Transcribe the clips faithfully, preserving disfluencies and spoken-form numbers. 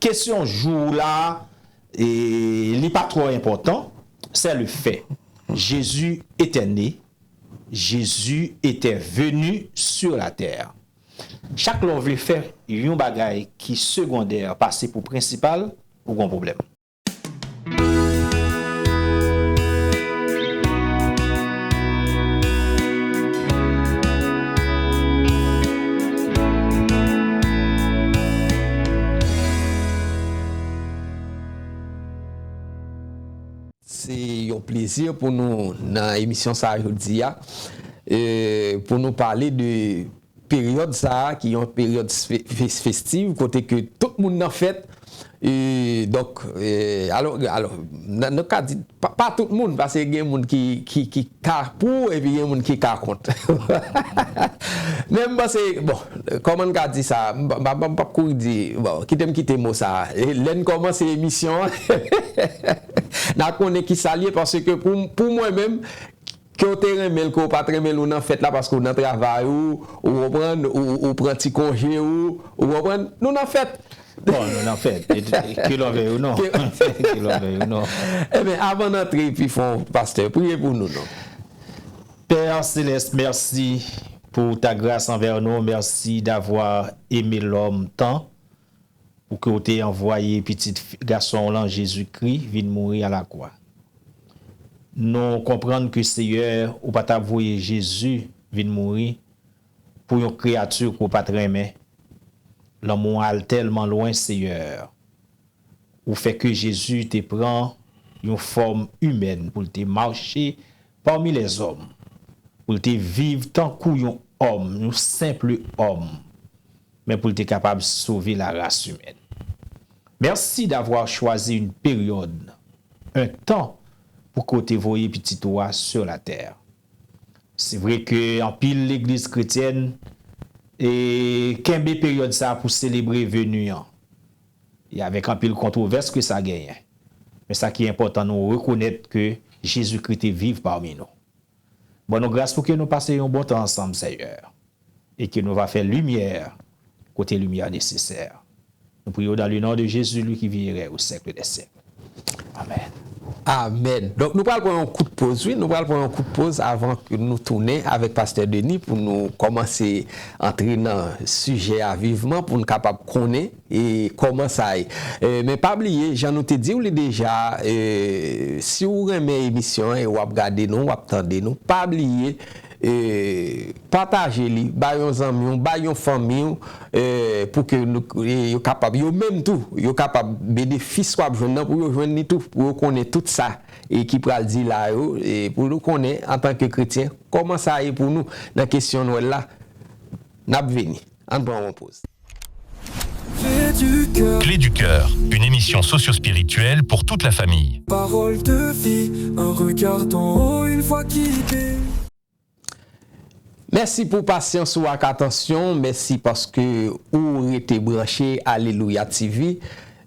Kesyon jou la, e, li pa twò enpòtan, c'est le fait. Jésus était né, Jésus était venu sur la terre. Chak lè w vle fè yon bagay ki segondè pase pou prensipal, ou gon pwoblèm. Se yon plezi pou nou nan emisyon sa a jodi a, e, pou nou pale de peryòd sa a, ki yon peryòd fe-, fe-, festiv, kote ke tout moun nan fèt. E, donk, e, alò, alò, n-, nou ka di, pa, pa tout moun, paske gen moun ki, ki, ki ka pou, epi gen moun ki ka kont. Men m panse, bon, kòman n ka di sa, m pa, m pa, m p ap kouri di, bon, kite m kite mo sa a. E lè n kòmanse emisyon an, n a konnen ki sa l ye, paske pou, pou mwen menm, ke w te renmen l, ke w pa t renmen l, ou nan fèt la paske w nan travay ou, ou konprann, ou, ou pran ti konje ou, ou konprann, nou nan fèt. Bon, nou nan fèt. E, e, ke lòve ou non. Ke lòve ou non. Ebyen, avan n antre pi fon, pastè, priye pou nou non. Père Céleste, merci pour ta grâce envers nous. Merci d'avoir aimé l'homme tant pour que w te anvoye pitit fi-, gason w lan, Jezikri, vin mouri alakwa. Nou konprann ke, Seyè, ou pa t ap voye Jezi vin mouri pou yon kreyati ke w pa t renmen. Lanmou w al tèlman lwen, Seyè. Ou fè ke Jezi te pran yon fòm imèn pou l te mache pami lèzòm, pou l te viv tankou yon òm, yon senp òm, men pou l te kapab sove laras imèn. Merci d'avoir choisi une période, un temps, pou ke w te voye pitit ou a sur la terre. Se vre ke anpil legliz kretyèn, e, kenbe peryòd sa a pou selebre veni an. E avèk anpil kontwovès ke sa genyen. Men sa ki enpòtan, nou rekonèt ke Jezikri te viv pami nou. Ban nou gras pou ke nou pase yon bon tan ansanm, Seyè, e ke nou va fè limyè kote limyè nesesè. Nou priye w dans le nom de Jésus, lui qui vit et règne au siècle des siècles. Amèn. Amèn. Donk, nou pral pran yon kout poz, wi. Nou pral pran yon kout poz avan ke nou tounen avèk Pastè Denis pou nou kòmanse antre nan sijè a vivman, pou n kapab konnen e kòman sa ye. E, men pa bliye, jan nou te di w li deja, e, si w renmen emisyon an e w ap gade nou, w ap tande nou, pa bliye, e, pataje li, bay yon zanmi w, bay yon fanmi w, e, pou ke nou, e, yo kapab, yo menm tou, yo kapab benefis w ap jwenn nan, pou yo jwenn li tou, pou yo konnen tout sa, e, ki pral di la yo, e, pou nou konnen, antanke kretyen, kòman sa ye pou nou nan kesyon Nwèl la, n ap vini. Ann pran yon poz. Clé du cœur, une émission socio-spirituelle pour toute la famille. Parole de vie, un regard d'en haut, une voix qui guide. Mèsi pou pasyans ou ak atansyon, mèsi paske ou rete branche Alelouya TV,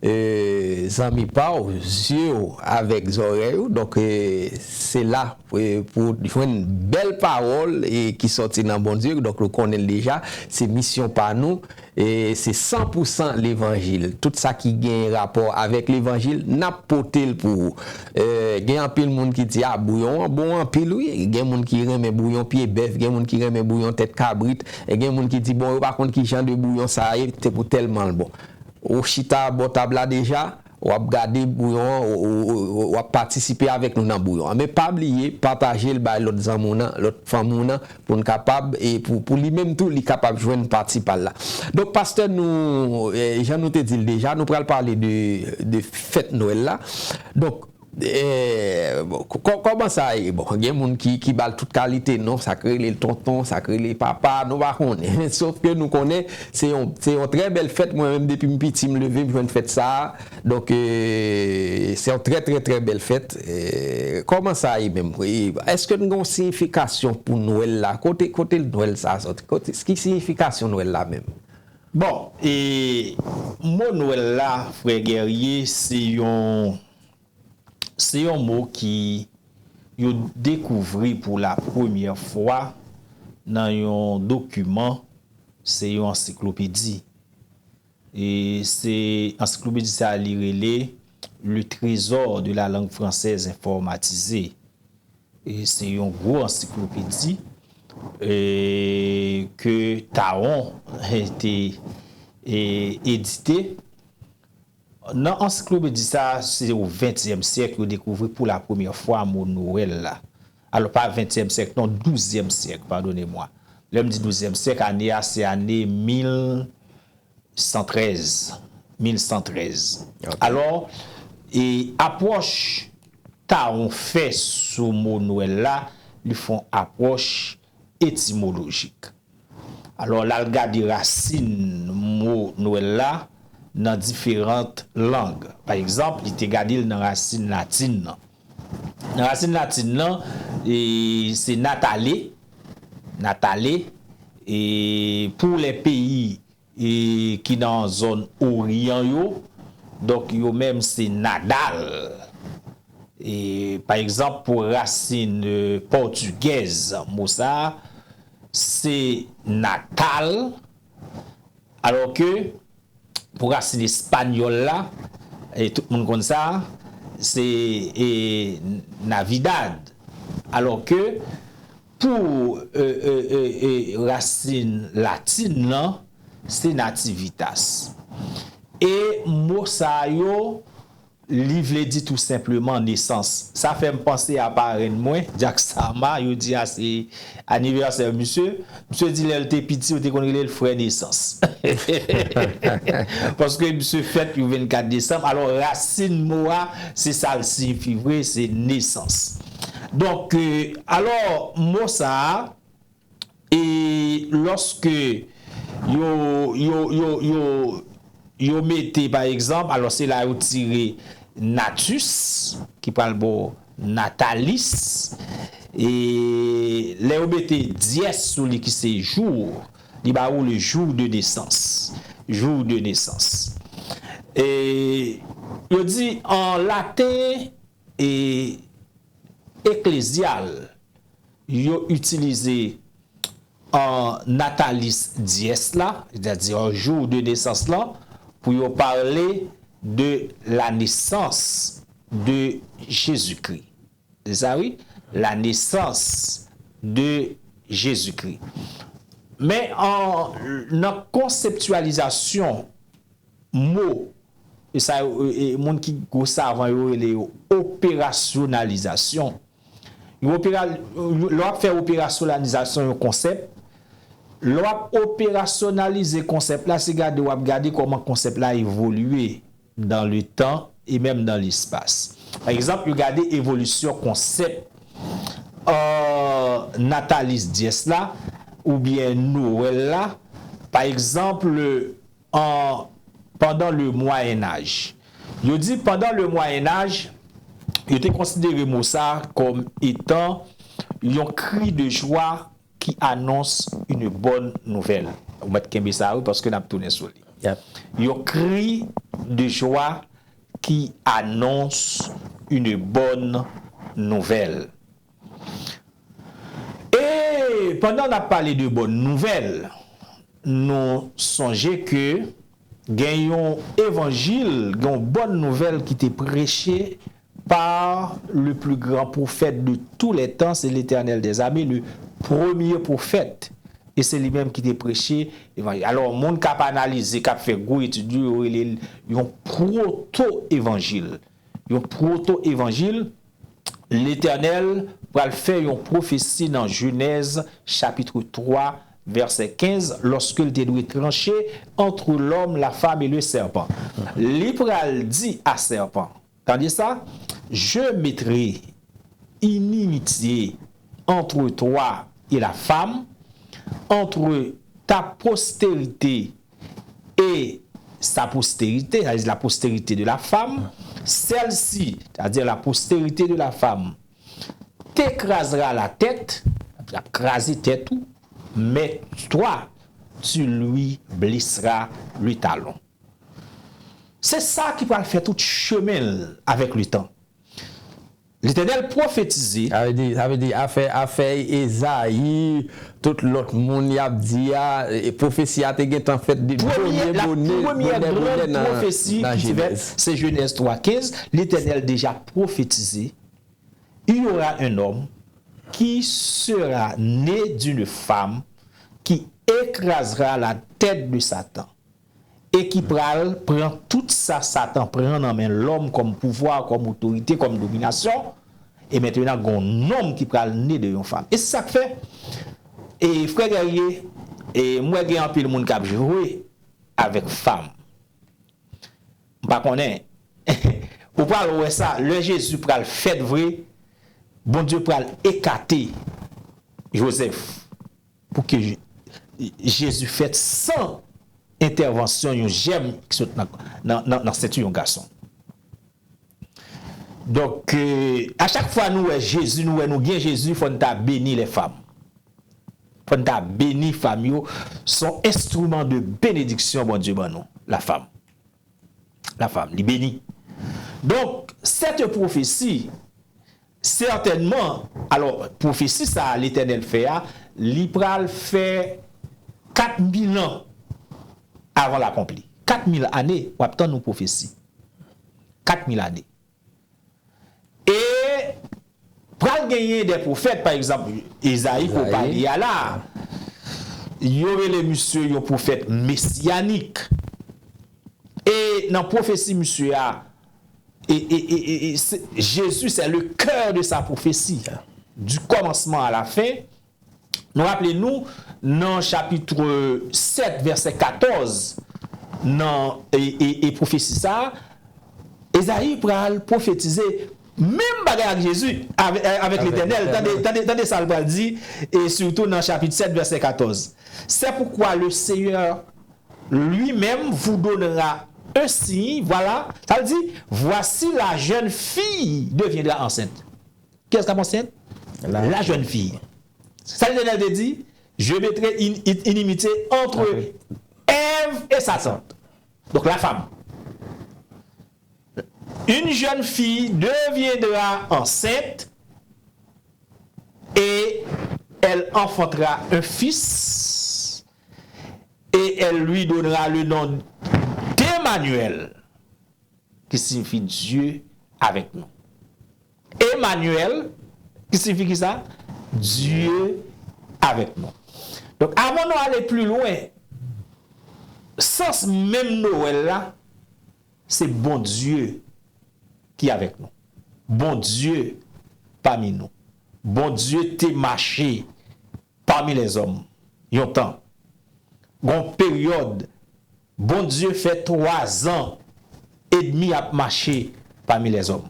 e, zanmi pa w, zye w avèk zòrèy ou. Donk, e, se la, e, pou w jwenn bèl pawòl, e, ki sòti nan Bondye. Donk, nou konnen l deja, se misyon pa nou. E se san pou san levanjil. Tout sa ki gen rapò avèk levanjil, n ap pote l pou ou. E, gen anpil moun ki di, a, bouyon an bon anpil, wi. Gen moun ki renmen bouyon pye bèf, gen moun ki renmen bouyon tèt kabrit, e gen moun ki di, bon, yo pa konn ki jan de bouyon sa a ye, se pou tèlman l bon. Ou chita bò tab la deja, w ap gade bouyon an, w, w, w, w ap patisipe avèk nou nan bouyon an. Men pa bliye, pataje l bay lòt zanmi w nan, lòt fanmi w nan, pou n kapab, e pou, pou li menm tou, li kapab jwenn pati pa l la. Donk, pastè, nou, e, jan nou te di l deja, nou pral pale de, de fèt Nwèl la. Donk, e, bon, kò-, kòman sa ye? Bon, gen moun ki, ki ba l tout kalite non, sa k rele l tonton, sa k rele l papa, nou pa konnen. Sof ke nou konnen, se yon, se yon trè bèl fèt. Mwen menm, depi m piti, m leve, m jwenn fèt sa a. Donk, e, se yon trè, trè, trè bèl fèt. E, kòman sa ye menm? E, èske n gen yon siyifikasyon pou Nwèl la? Kote, kote Nwèl sa a sòti? Kote, ki siyifikasyon Nwèl la menm? Bon, e, mo Nwèl la, frè Guerrier, se yon, se yon mo ki yo dekouvri pou la premyè fwa nan yon dokiman, se yon ansiklopedi. E se ansiklopedi sa a li rele Le Trésor de la langue française informatisée. E se yon gwo ansiklopedi e, ke Tawon te e, edite. Nan ansiklopedi sa a, se o ventyèm syèk yo dekouvri pou la premyè fwa mo Nwèl la. Alò, pa ventyèm syèk, non, douzyèm syèk, padone mwa. Lè m di douzyèm syèk, ane a, se ane mil san trèz, mil san trèz. Alò, e apwòch Tawon fè sou mo Nwèl la, li fè yon apwòch etimolojik. Alò, l al gade rasin mo Nwèl la nan diferan lang. Pa egzanp, li te gade l nan rasin latin nan. Nan rasin latin nan, e, se natale, natale, e, pou lè peyi e, ki nan zòn oryan yo, donk yo menm se Nadal. E, pa egzanp, pou rasin e, pòtigèz mo sa a, se Natal, alò ke pou rasin espanyòl la, e tout moun konn sa, se e, Navidad. Alò ke pou e, e, e, e, rasin latin nan, se nativitas. E mo sa yo, li vle di tou senpleman nesans. Sa fè m panse a parenn mwen, Jack Sama, yo di a se anivèsè misye. Misye di lè l te piti, yo te konn rele l frè nesans. Paske misye fèt yon vennkat desanm. Alò, rasin mo a, se sa l siyifi vre, se nesans. Donk, e, alò, mo sa a, e lòske yo, yo, yo, yo, yo mete, pa egzanp, alò, se la yo tire natus, ki pral ba w natalis, e lè yo mete dyès sou li, ki se jour, li ba ou le jour de naissance. Jour de naissance. E yo di an laten, e eklezyal, yo itilize an natalis dyès la, sètadi an jou de nesans lan, pou yo pale de la nesans de Jezikri. Se sa, wi, la nesans de Jezikri. Men an, nan konseptyalizasyon mo, e sa yo, e, e, moun ki gwo savan yo rele yo operasyonalizasyon. Yo opera-, yo, lè w ap fè operasyonalizasyon yon konsèp, lè w ap operasyonalize konsèp la, se gade w ap gade kòman konsèp la evolye dans le temps et même dans l'espace. Pa egzanp, yo gade evolisyon konsèp, euh, natalis dyès la, oubyen Nwèl la. Pa egzanp, an, pandan le Mwayen Aj. Yo di pandan le Mwayen Aj, yo te konsidere mo sa a kòm etan yon cri de joie qui annonce une bonne nouvelle. Ou mèt kenbe sa, wi, paske n ap tounen sou li. Yon cri de joie qui annonce une bonne nouvelle. E pandan n ap pale de bòn nouvèl, nou sonje ke gen yon evanjil, gen yon bòn nouvèl ki te preche par le plus grand prophète de tous les temps, c'est l'Éternel des armées, le premier prophète. E se li menm ki te preche evanjil. Alò, moun k ap analize, k ap fè gwo etid yo, yo rele l yon pwoto-evanjil. Yon pwoto-evanjil, Letènèl pral fè yon pwofesi nan Jenèz chapit twa, vèsè kenz, lòske l te dwe tranche entre l'homme, la femme et le serpent. Li pral di a sèpan, tande sa, Je mettrai inimitié entre toi et la femme, entre ta postérité et sa postérité, c'est-à-dire la postérité de la femme, celle-ci, c'est-à-dire la postérité de la femme, t'écrasera la tête, l ap kraze tèt ou, mais toi, tu lui blesseras le talon. Se sa ki pral fè tout chemen l avec le temps. Letènèl pwofetize. Sa vle di, sa vle di afè, afè Ezayi, tout lòt moun y ap di a, e, pwofesi a te gentan fèt de bonè, bonè, bonè, bonè nan, nan Jenèz. Se Jenèz twa kenz, Letènèl deja pwofetize, il y aura un homme qui sera né d'une femme qui écrasera la tête de Satan. E ki pral pran tout sa Satan pran nan men lòm kòm pouvwa, kòm otorite, kòm dominasyon. E mentnan, gen yon nonm ki pral ne de yon fanm. E se sa k fè, e frè Guerrier, e m wè gen anpil moun k ap jwe avèk fanm. M pa konnen. Ou pral wè sa, lè Jezi pral fèt vre, Bondye pral ekate Jozèf pou ke Jezi fèt san entèvansyon yon jèm ki sot nan, nan, nan, nan senti yon gason. Donk, euh, a chak fwa nou wè Jezi, nou wè nou gen Jezi, fò n ta beni lè fanm. Fò n ta beni fanm yo. Se yon enstriman de benediksyon Bondye ban nou, la fanm. La fanm, li beni. Donk, cette prophétie, sètènman, alò, pwofesi sa a Letènèl fè a, li pral fè kat mil an avan l akonpli. Kat mil ane, w ap tann yon pwofesi. Kat mil ane. E pral genyen de pwofèt, pa egzanp, Ezayi ke w pale a la, yo rele misye yon pwofèt mesiyanik. E nan pwofesi misye a, e, e, e, e, e, se- Jésus, c'est le cœur de sa prophétie. Du commencement à la fin, nou raple nou, nan chapit sèt, vèsè katòz, nan e, e, e pwofesi sa a, Ezayi pral pwofetize menm bagay ak Jezi, avè- avèk Letènèl. Tande, tande, tande sa l pral di, e sitou nan chapit sèt, vèsè katòz. C'est pourquoi le Seigneur lui-même vous donnera un signe. Voilà, sa l di, voici la jeune fille deviendra enceinte. Kiyès k ap ansent? La jeune fille. Sa Letènèl te di, je mettrai in- in- inimitié entre Èv et Satan. Donc la femme. Une jeune fille deviendra enceinte et elle enfantera un fils et elle lui donnera le nom d'Emmanuel, qui signifie Dieu avec nous. Emmanuel, ki siyifi ki sa? Dye avèk nou. Donk, avan nou ale pli lwen, sans menm Nwèl la, se Bondye ki avèk nou. Bondye pami nou. Bondye te mache pami lèzòm yon tan. Gon peryòd, Bondye fè twazan edmi ap mache pami lèzòm.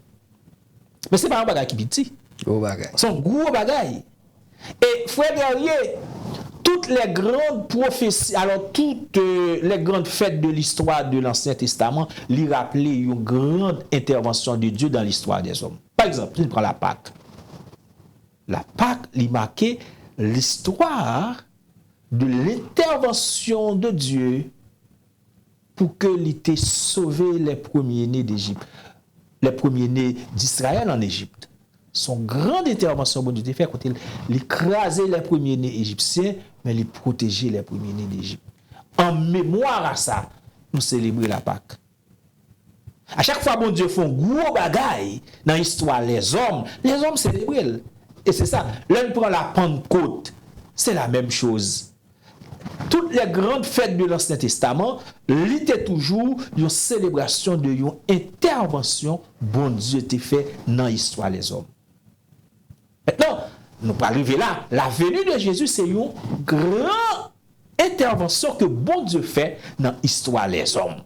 Men se pa yon bagay ki piti. Gwo bagay. Se yon gwo bagay. E frè Guerrier, toutes les grandes prophéties, alors toutes euh, les grandes fêtes de l'histoire de l'Ancien Testament, li raple yon grande intervention de Dieu dans l'histoire des hommes. Pa egzanp, si n pran la Pak. La Pak, li make listwa de l'intervention de Dieu pour que li te sauvé les premiers-nés d'Égypte, les premiers-nés d'Israël en Égypte. Se yon grand entèvansyon Bondye te fè kote li kraze les premiers-nés égyptiens, men li pwoteje les premiers-nés d'Égypte. An memwa a sa, nou selebre la Pak. A chak fwa Bondye fè yon gwo bagay nan istwa lèzòm, lèzòm selebre l. E se sa, lè n pran la Pannkot, se la menm choz. Toutes les grandes fêtes de l'Ancien Testament, li te toujou yon selebrasyon de yon entèvansyon Bondye te fè nan istwa lèzòm. Mentnan, nou pral rive la, la venue de Jésus se yon gran entèvansyon ke Bondye fè nan istwa lèzòm.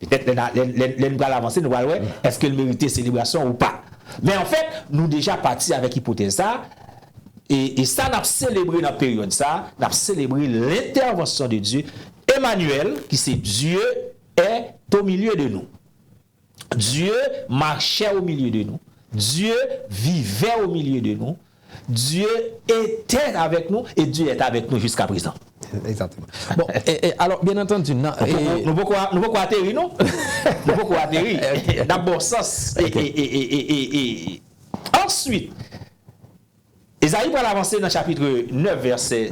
Petèt lè n a- lè- lè- lè n pral avanse, nou pral wè èske l merite selebrasyon ou pa. Men anfèt, nou deja pati avèk ipotèz sa, e, e sa n ap selebre nan peryòd sa, n ap selebre l'intervention de Dieu, Emmanuel, ki se Dieu est au milieu de nous. Dieu marchait au milieu de nous. Dieu vivait au milieu de nous. Dieu était avec nous et Dieu est avec nous jusqu'à présent. Exactement. Bon, e, e, alò, byen antandi, nan, Nou poko- e, nou poko a- nou poko ateri, non? Nou poko ateri. Ok. N ap bon sans. E, Ok. e, e, e, e, e, e. Answit, Ezayi pral avanse nan chapit nèf, vèsè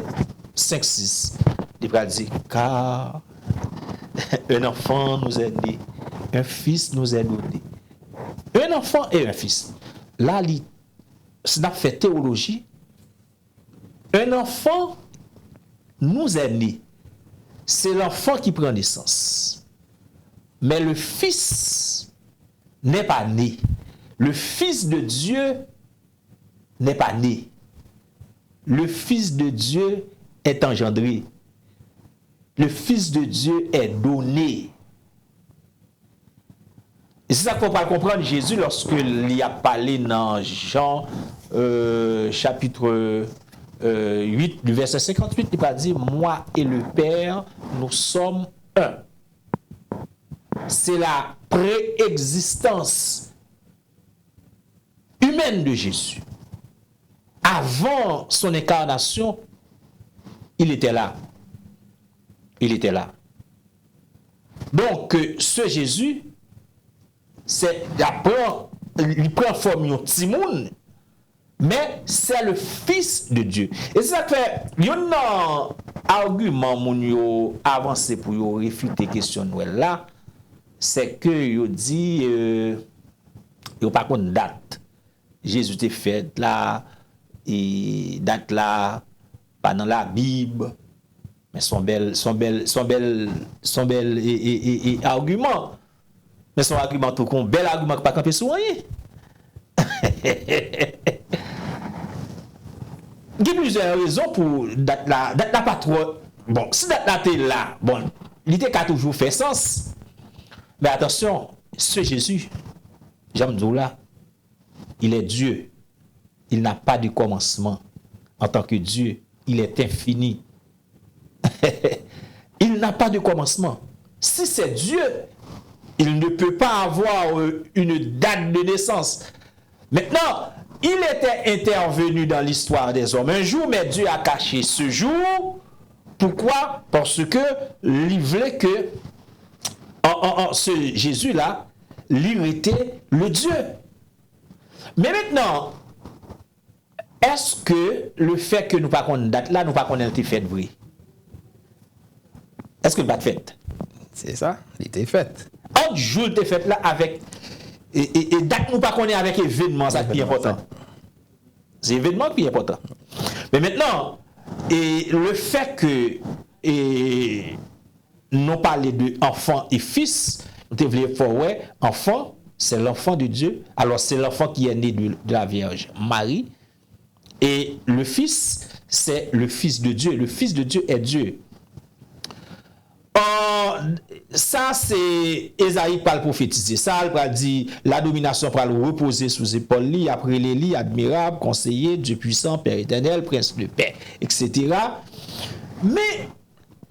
senk, sis. Li pral di, car un enfant nous est né, un fils nous est donné. Un enfant et un fils. La, li, si n ap fè tewoloji, un enfant nous est né. C'est l'enfant qui prend naissance. Mais le fils n'est pas né. Le Fils de Dieu n'est pas né. Le Fils de Dieu est engendré. Le Fils de Dieu est donné. E se sa k fè w pral konprann Jezi lòske li ap pale nan Jan, euh, chapitre, euh, huit, du verset cinquante-huit, li pral di, moi et le Père, nous sommes un. C'est la préexistence humaine de Jésus. Avant son incarnation, il était là. Il était là. Donc, euh, ce Jésus, c'est, il prend, il prend forme d'un timoun, mais c'est le Fils de Dieu. E se sa k fè, youn nan agiman moun yo avanse pou yo refite kesyon Nwèl la, se ke yo di, euh, yo pa konn dat Jezi te fèt la, e dat la pa nan Labib. Men se yon bèl, se yon bèl, se yon bèl, se yon bèl, e, e, e, e, agiman. Men se yon agiman tou, yon bèl agiman ki pa kanpe sou anyen. Gen plizyè rezon pou dat la, dat la pa twò, bon, si dat la te la, bon, li te ka toujou fè sans. Men atansyon, se Jezi, jan m di w la, il est Dieu. Il n'a pas de commencement. En tant que Dieu, il est infini. Il n'a pas de commencement. Si c'est Dieu, il ne peut pas avoir, euh, une date de naissance. Maintenant, il était intervenu dans l'histoire des hommes un jour, mais Dieu a caché ce jour. Pourquoi? Parce que li vle ke an, an, an, se Jezi la, li rete le Dieu. Men mentnan, èske le fè ke nou pa konn dat la, nou pa konnen l te fèt vre? Èske l pa t fèt? Se sa, li te fèt. Ant jou l te fèt la avèk, e, e, e dat nou pa konnen avèk evènman, sa ki pi enpòtan. Se evènman ki pi enpòtan. Men mentnan, e le fè ke, e, nou pale de enfant et fils, nou te vle fè w wè, enfant, c'est l'enfant de Dieu. Alors, c'est l'enfant qui est né de, de la Vierge Marie. Et le fils, c'est le Fils de Dieu. Le Fils de Dieu est Dieu. Euh, sa se Ezayi k pral pwofetize sa, l pral di, la dominasyon pral repoze sou zepòl li, y ap rele li admirab, konseye, Dye pwisan, Pè etènèl, prens de pè, et cetera. Men,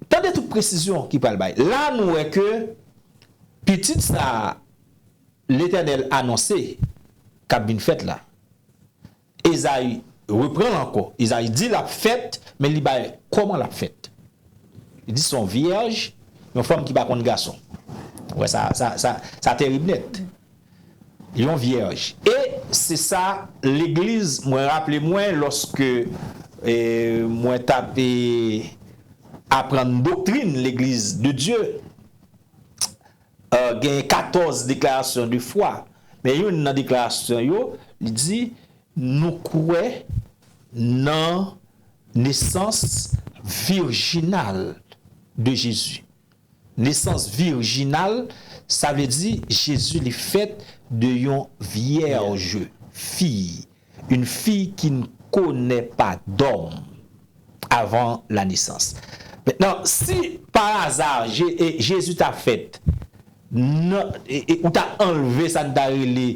tande tout presizyon ki pral bay. La, nou wè ke pitit sa a, Letènèl anonse k ap vin fèt la. Ezayi reprann l ankò. Ezayi di l ap fèt, men li bay kòman l ap fèt. Li di se yon vyèj, yon fanm ki pa konn gason. Ou wè sa, sa, sa, sa terib nèt. Yon vyèj. E se sa legliz, mwen raple mwen, lòske, e, mwen t ap, e, aprann doktrin legliz de Dye, euh, gen katòz deklarasyon de fwa. Men youn nan deklarasyon yo, li di, nou kwè nan nesans virjinal de Jezi. Nesans virjinal, sa vle di Jezi li fèt de yon vyèj fi. Une fille qui ne connaît pas d'homme avant la naissance. Mentnan, si pa aza Je- e, Jezi ta fèt, nan, e, e, ou ta anlve sa n ta rele,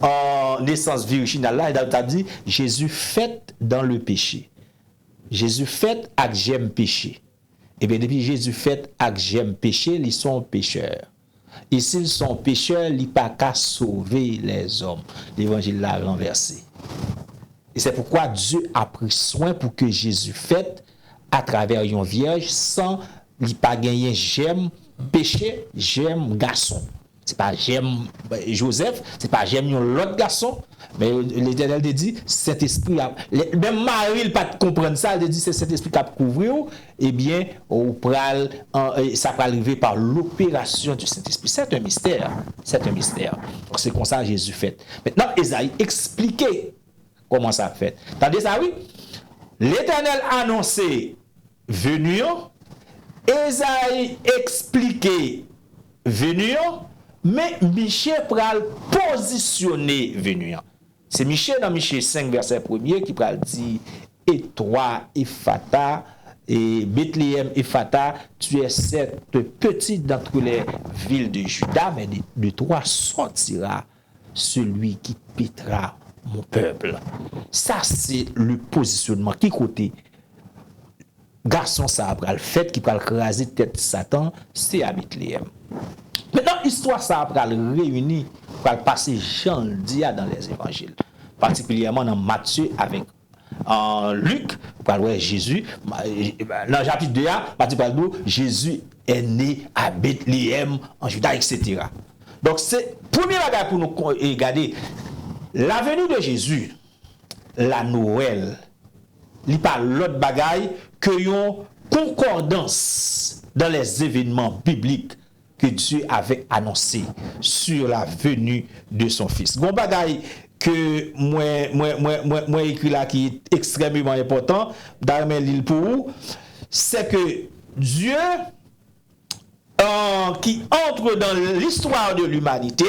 euh, nesans virijinal la, e ta, ta di, Jezi fèt dans le péché. Jezi fèt ak jèm peche. Ebyen, depi Jezi fèt ak jèm peche, li se yon pechè. E si l se yon pechè, li pa ka sove lèzòm. Levanjil la ranvèse. Et c'est pourquoi Dieu a pris soin pour que Jésus fête atravè yon vyèj san li pa genyen jèm peche, jèm gason. Se pa jèm, eh, Jozèf, se pa jèm yon lòt gason, men Letènèl te di, Sentespri ap, lè, menm Mari, l pa t konprann sa, l te di, se Sentespri k ap kouvri w, ebyen, ou pral, an, eh, sa pral rive pa l'opération du Saint-Esprit. C'est un mystère. C'est un mystère. Donk, se konsa Jezi fèt. Mentnan, Ezayi eksplike kòman sa ap fèt. Tande sa, wi. Letènèl anonse veni an, Ezayi eksplike veni an, men Miche pral pozisyone veni an. Se Miche nan Miche senk vèsè premye ki pral di, Et toi, Ephrata, et Bethléem Ephrata, tu es cette petite d'entre les villes de Juda, mais de, de toi sortira celui qui paîtra mon peuple. Sa se le pozisyonman. Ki kote gason sa a pral fèt, ki pral kraze tèt Satan? Se a Betleyèm. Mentnan, istwa sa a pral reyini, pral pase jan l di a dans les évangiles, patikilyèman nan Matye avèk, euh, Lik, pral wè Jezi, ma-, nan chapit de a, Matye pral di w, Jésus est né à Bethléem en Juda, et cetera. Donk, se premye bagay pou nou kon-, e, gade, la venue de Jésus, la Noël, li pa lòt bagay ke yon konkòdans dans les événements bibliques que Dieu avait annoncés sur la venue de son Fils. Gon bagay ke mwen, mwen, mwen, mwen, mwen ekri la ki ekstrèmeman enpòtan, m ta renmen li l pou ou, c'est que Dieu euh, qui entre dans l'histoire de l'humanité.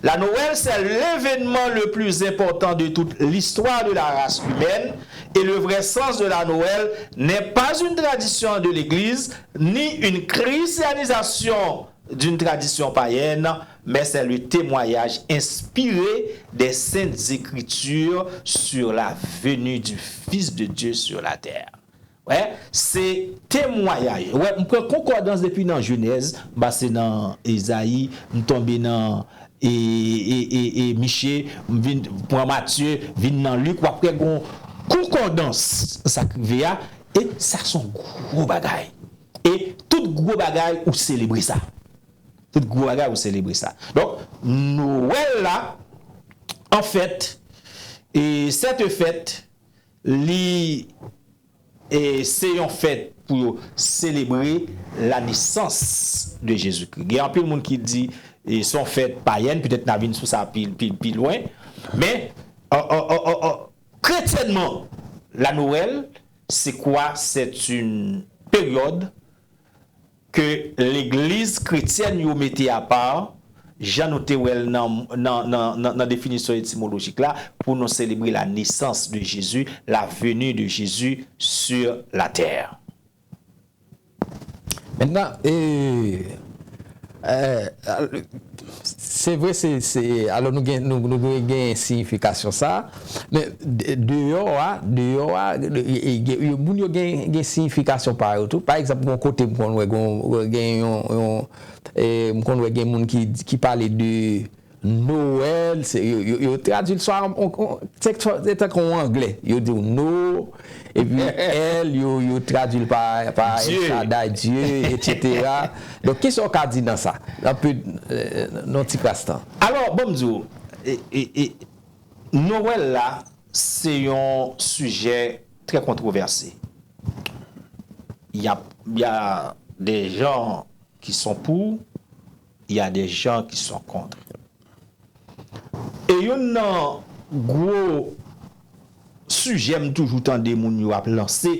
La Noël, c'est l'événement le plus important de toute l'histoire de la race humaine, et le vrai sens de la Noël n'est pas une tradition de l'Église, ni une christianisation d'une tradition païenne, mais c'est le témoignage inspiré des Saintes Écritures sur la venue du Fils de Dieu sur la terre. Wè, se temwayaj. Wè, m pran konkòdans depi nan Jenèz, m pase nan Ezayi, m tonbe nan, e, e, e, e, Miche, m vin pran Matye, vin nan Lik, w ap wè gon konkòdans nan sa k rive a, e sa se yon gwo bagay. E tout gwo bagay, ou selebre sa. Tout gwo bagay, ou selebre sa. Donk, Nwèl la, anfèt, e sèt fèt, li, e, se yon fèt pou yo selebre la nesans de Jezikri. Gen anpil moun ki di, e, se yon fèt payèn, petèt n a vin sou sa pi, pi, pi lwen, men, an, an, an, an, an, kretyènman, la Noël, c'est quoi? C'est une période ke legliz kretyèn yo mete apa, jan nou te wè l nan, nan, nan, nan, nan definisyon etimolojik la, pou nou selebre la nesans de Jezi, la veni de Jezi sur la tè. Mentnan, e, e, al-, se vre, se, se, alò nou gen, nou, nou dwe gen siyifikasyon sa a, men de-, deyò a, deyò a, e, e, e, moun yo gen, gen siyifikasyon pa yo tou. Pa egzanp, gon kote m konn wè, gon, gen yon, yon, e, m konn wè gen moun ki, ki pale de Nowèl, se, yo, yo, yo tradui l swa an, an, an, se, se tankou an anglè, yo di w no, epi èl, yo, yo tradui l pa, pa El Shaddai, Dye, etsetera. Donk, kisa w ka di nan sa? Nan pe, e, nan ti kras tan. Alò, bon, m di w, e, e, e, Nowèl la, se yon sijè trè kontwovèse. Il y a, il y a des gens qui sont pour, il y a des gens qui sont contre. E youn nan gwo sijè m toujou tande moun yo ap lanse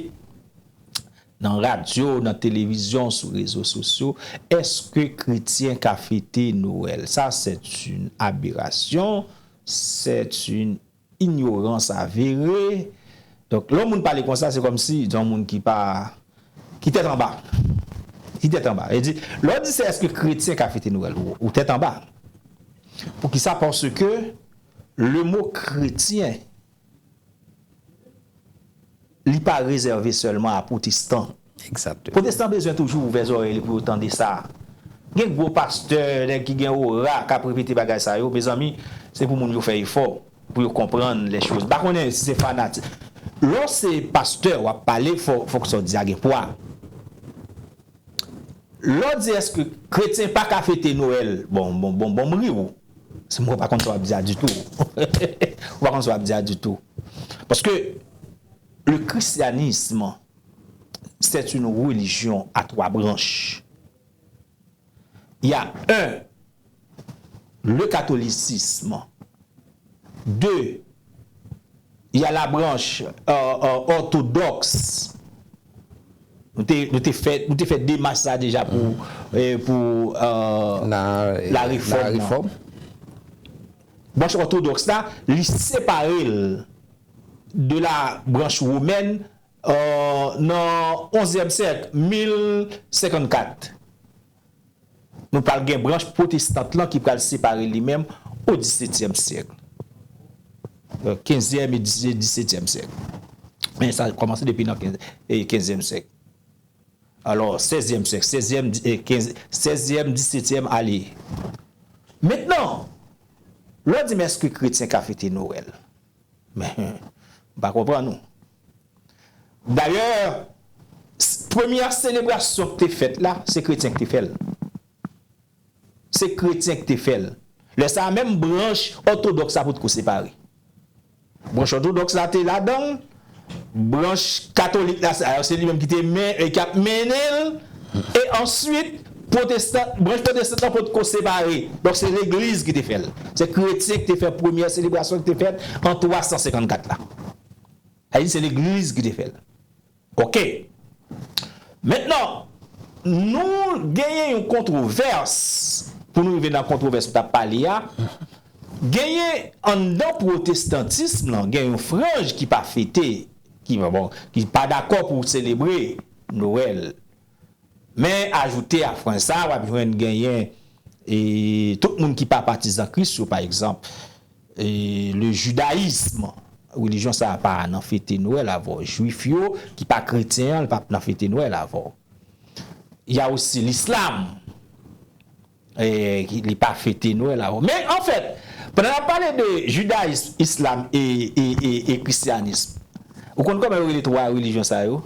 nan radyo, nan televizyon, sou rezo sosyo, èske kretyen ka fete Nwèl? Ça, c'est une aberration, c'est une ignorance avérée. Donk, lè yon moun pale konsa, se kòmsi se yon moun ki pa, ki tèt anba. Ki tèt anba. E di, lè w di se èske kretyen ka fete Nwèl, ou, ou tèt anba. Poukisa? Paske le mot chrétien, li pa rezève sèlman a pwotestan. Egzakteman. Pwotestan bezwen toujou ouvè zòrèy li pou yo tande sa. Gen gwo pastè, nèg ki gen ora, k ap repete bagay sa yo. Mezanmi, se pou moun yo fè efò pou yo konprann les choses. M pa konnen si se fanatik. Lè w se pastè, w ap pale, fò, fòk sa w di a gen pwa. Lè w di èske kretyen pa ka fete Nwèl, bon, bon, bon, bon, m ri w. Si m pa konn sa w ap di a ditou. Ou pa konn sa w ap di a ditou. Parce que le christianisme, c'est une religion à trois branches. Il y a un, le catholicisme. Deux, il y a la branche euh, euh, orthodoxe. Nou te, nou te fè, nou te fè demach sa deja pou, eh, pou euh, la, la réforme. Branch ortodòks la, li separe l de la branch womèn euh, nan onzyèm syèk, mil senkannkat. Nou pral gen branch pwotestant lan ki pral separe li menm o disetyèm syèk. Euh, kenzyèm e disetyèm syèk. Men sa kòmanse depi nan kenz, e kenzyèm syèk. Alò, sèzyèm syèk, sèzyèm, e kenz, sèzyèm, disetyèm ale. Mentnan, lè w di m èske kretyen ka fete Nwèl? Men, m pa konprann ou. Dayè, premyè selebrasyon k te fèt la, se kretyen k te fè l. Se kretyen k te fè l. Lè sa a, menm branch òtodòks la potko separe. Branch òtodòks la te ladan l, branch katolik la, se li menm ki te men, ki ap mennen l, e answit, pwotestan, branch pwotestan an potko separe. Donk, se legliz ki te fè l. Se kretyen ki te fè premyè selebrasyon ki te fèt an twa san senkannkat la. Sa vle di se legliz ki te fè l. Oke. Mentnan, nou genyen yon kontwovès, pou nou rive nan kontwovès nou t ap pale a, genyen anndan pwotestantism lan, gen yon franj ki pa fete, ki, bon, ki pa dakò pou selebre Nwèl. Men ajoute a franj sa, w ap jwenn genyen e tout moun ki pa patizan Kris yo, pa egzanp, e le jidayism, relijyon sa a pa nan fete Nwèl avè w. Jwif yo, ki pa kretyen an, li p ap nan fete Nwèl avè w. Y a osi lislam, e, ki, li pa fete Nwèl avè w. Men, anfèt, pandan n ap pale de jidayism, islam e, e, e, e kristyanism, ou konn kòman yo rele twa relijyon sa yo?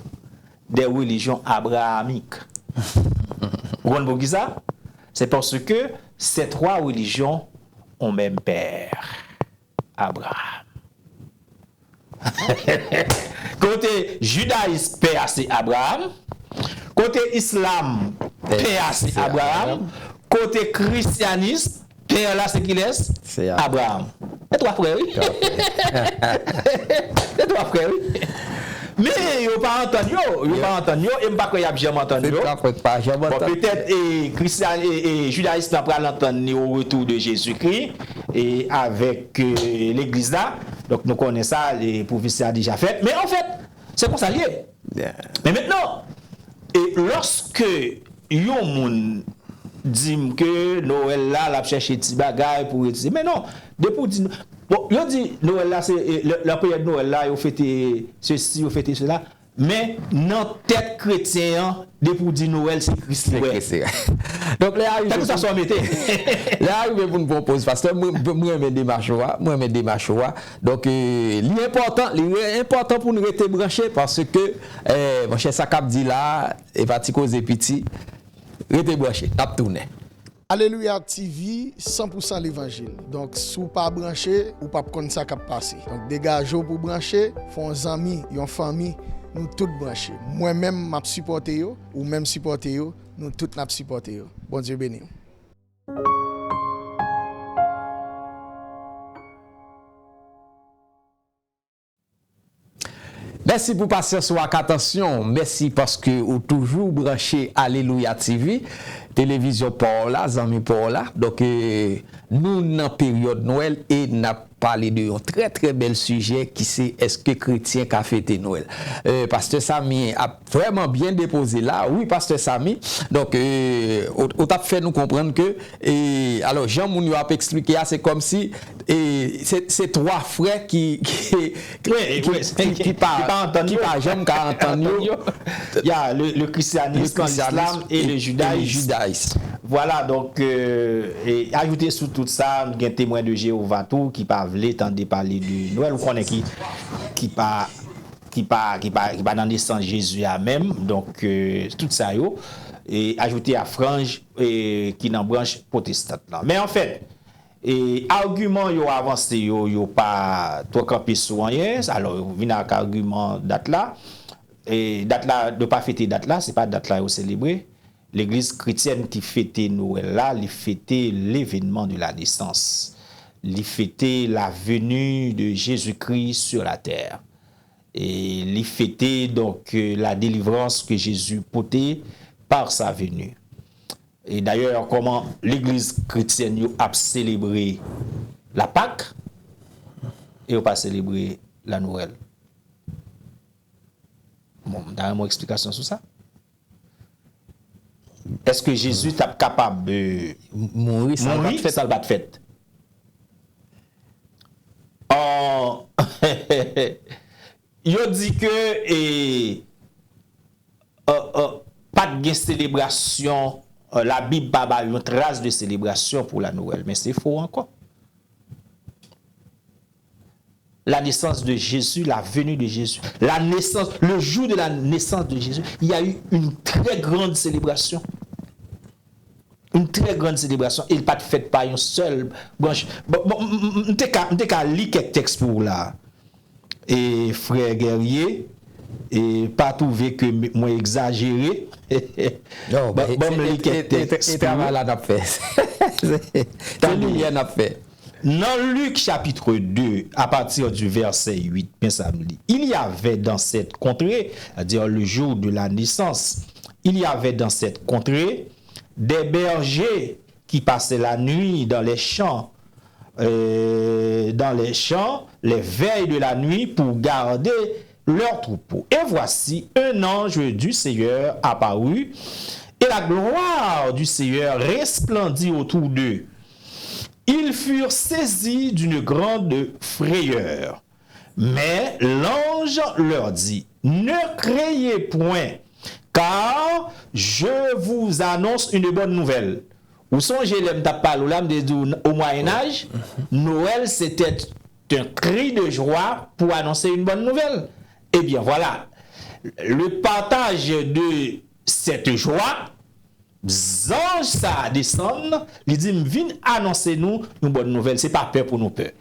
Des religions abrahamiques. Ou konn poukisa? C'est parce que ces trois religions ont même père, Abraham. Kote jidayis, pè a se Abraham. Kote islam, pè a se Abraham. Kote kristyanis, pè la se kilès? Se Abraham. Se twa frè, wi. Se twa frè, wi. Men yo pa antann yo, yo pa antann yo, e m pa kwè y ap janm antann yo. Bon, petèt, e, kristyan, e, e, jidayis lan pral antann li au retour de Jésus-Christ, e avèk, e, legliz la. Donk, nou konnen sa, e, pwofesi a deja fèt. Men anfèt, se konsa l ye. Men mentnan, e lòske yon moun di m ke Nwèl la, l ap chèche ti bagay pou retire. Men non, depi w di, bon, yo di Nwèl la, se, e, lè, lè peryòd Nwèl la, yo fete sesi, yo fete sela. Men nan tèt kretyen an, depi w di Nwèl, se Kris li wè. Donk, lè a rive, kèlkeswa sa w mete. Lè a rive pou n pran poz, pastè, mwen, mwen renmen demach ou a, mwen renmen demach ou a. Donk, e, li enpòtan, li re-, enpòtan pou n rete branche, paske, e, monchè, sa k ap di la a, e pa ti koze piti. Rete branche, n ap tounen. Alelouya T V, san pou san levanjil. Donk, si w pa branche, ou p ap konn sa k ap pase. Donk, degaje w pou branche, fè yon zanmi, yon fanmi, nou tout branche. Mwen menm, m ap sipòte yo, ou menm sipòte yo, nou tout n ap sipòte yo. Bondye beni w. Mèsi pou pasyans ou ak atansyon w. Mèsi paske ou toujou branche Alelouya T V, televizyon pa w la, zanmi pa w la. Donk, e, nou nan peryòd Nwèl e n ap pale de yon trè, trè bèl sijè ki se èske kretyen ka fete Nwèl? E, pastè Samy ap vrèman byen depoze la. Wi, pastè Samy. Donk, e, ou, ou t ap fè nou konprann ke, e, alò, jan moun yo ap eksplike a, se kòmsi e se, se twa frè ki, ki, ki, ki, ki, ki pa, ki pa janm ka antann yo. Ya, le, le christianisme, l'islam et le judaïsme. Vwala, donk, e, e ajoute sou tout sa, gen Temwen de Jewova tou ki pa vle tande pale de Nwèl, ou konnen ki, ki pa ki pa, ki pa, ki pa nan nesans Jezi a menm. Donk, euh, tout sa yo, e ajoute a franj, e, ki nan branch pwotestant lan. Men anfèt, e, agiman yo avanse yo, yo pa twò kanpe sou anyen. Alò, yo vin ak agiman dat la. E dat la, yo pa fete dat la, se pa dat la yo selebre. Legliz kretyèn ki fete Nwèl la, li fete l'événement de la naissance. Li fete la venue de Jésus-Christ sur la terre. E li fete, donk, euh, la délivrance que Jésus pote par sa venue. E dayè, kòman legliz kretyèn yo ap selebre la Pak, e yo pa selebre la Nwèl? Bon, m ta renmen yon eksplikasyon sou sa. Èske Jezi t ap kapab, euh, mouri san l pa t fèt? San l pa t fèt? An, yo di ke, e, euh, euh, pa t gen selebrasyon, euh, Labib pa bay yon tras de selebrasyon pou la Nwèl, men se fo ankò. La naissance de Jésus, la venue de Jésus, la naissance, le jour de la naissance de Jésus, il y a eu une très grande célébration. Une très grande célébration. E l pa t fèt pa yon sèl branch. Bon, bon, m, m, m, m te ka, m te ka li kèk tèks pou ou la. E frè Guerrier, e pa twouve ke m, mwen egzajere. Non, ban, ban m li kèk tèks pou ou. E travay la n ap fè. Se limyè n ap fè. Dans Luc chapitre deux, à partir du verset huit, men sa m li. Il y avait dans cette contrée, c'est-à-dire le jour de la naissance, il y avait dans cette contrée des bergers qui passaient la nuit dans les champs, euh, dans les champs, les veilles de la nuit pour garder leurs troupeaux. Et voici, un ange du Seigneur apparut, et la gloire du Seigneur resplendit autour d'eux. Ils furent saisis d'une grande frayeur. Mais l'ange leur dit, ne craignez point, car je vous annonce une bonne nouvelle. Ou sonje lè m t ap pale w la, m te di w, au Moyen Âge, Noël c'était un cri de joie pour annoncer une bonne nouvelle. Eh bien, voilà. Le partage de cette joie, zanj sa a desann, li di, m vin anonse nou yon bòn nouvèl, se pa pè pou nou pè.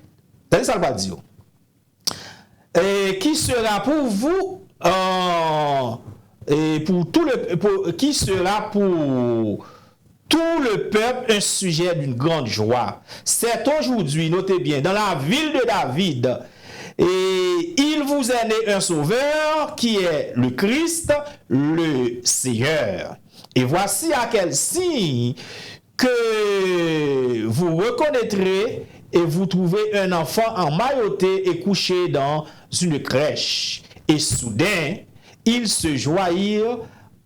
Tande sa l pral di yo. Et qui sera pour vous, euh, et pour tout le, pour, qui sera pour tout le peuple un sujet d'une grande joie. C'est aujourd'hui, notez bien, dans la ville de David, et il vous est né un sauveur qui est le Christ, le Seigneur. Et voici à quel signe que vous reconnaîtrez et vous trouvez un enfant emmailloté et couché dans une crèche. Et soudain, ils se joignirent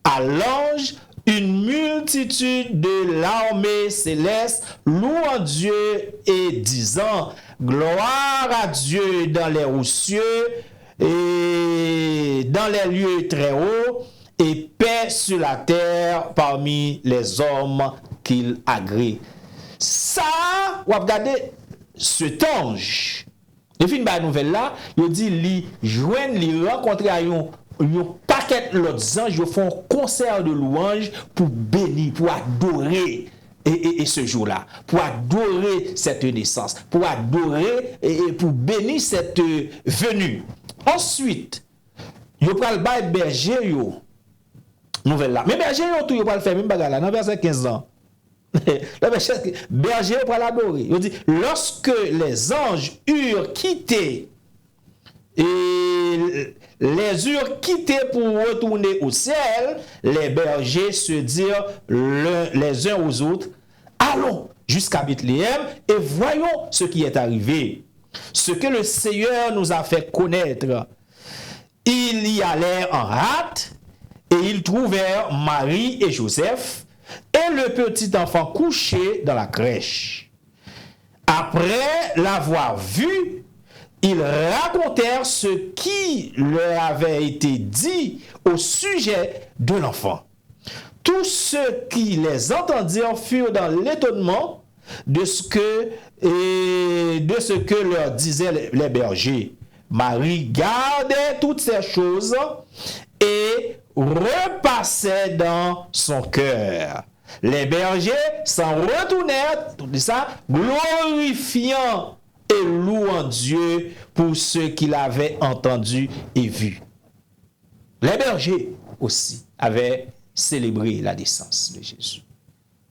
à l'ange une multitude de l'armée céleste, louant Dieu et disant, gloire à Dieu dans les hauts cieux et dans les lieux très hauts, et paix sur la terre parmi les hommes qu'il agrée. Sa, w ap gade, cet ange, yo fin bay nouvèl la, yo di li jwenn, li rankontre a yon, yon pakèt lòt zanj, yo fè yon konsè de lwanj pou beni, pou adore, e, e, e ce jour-là, pour adorer cette naissance, pour adorer, e, e pour bénir cette, euh, venue. Answit, yo pral bay bèje yo nouvèl la. Men bèje yo tou, yo pral fè menm bagay la nan vèsè kenz lan. Nan vèsè, bèje yo pral adore. Yo di, lorsque les anges eurent quitté, et les eurent quittés pour retourner au ciel, les bergers se dirent l'un, les uns aux autres, allons jusqu'à Bethléem et voyons ce qui est arrivé, ce que le Seigneur nous a fait connaître. Ils y allèrent en hâte, et ils trouvèrent Marie et Joseph, et le petit enfant couché dans la crèche. Après l'avoir vu, ils racontèrent ce qui leur avait été dit au sujet de l'enfant. Tous ceux qui les entendirent furent dans l'étonnement de ce que, et de ce que leur disaient les, les bergers. Marie gardait toutes ces choses et repassait dans son cœur. Les bergers s'en retournèrent, tout ça, glorifiant et louant Dieu pour ce qu'ils avaient entendu et vu. Les bergers aussi avaient célébré la naissance de Jésus.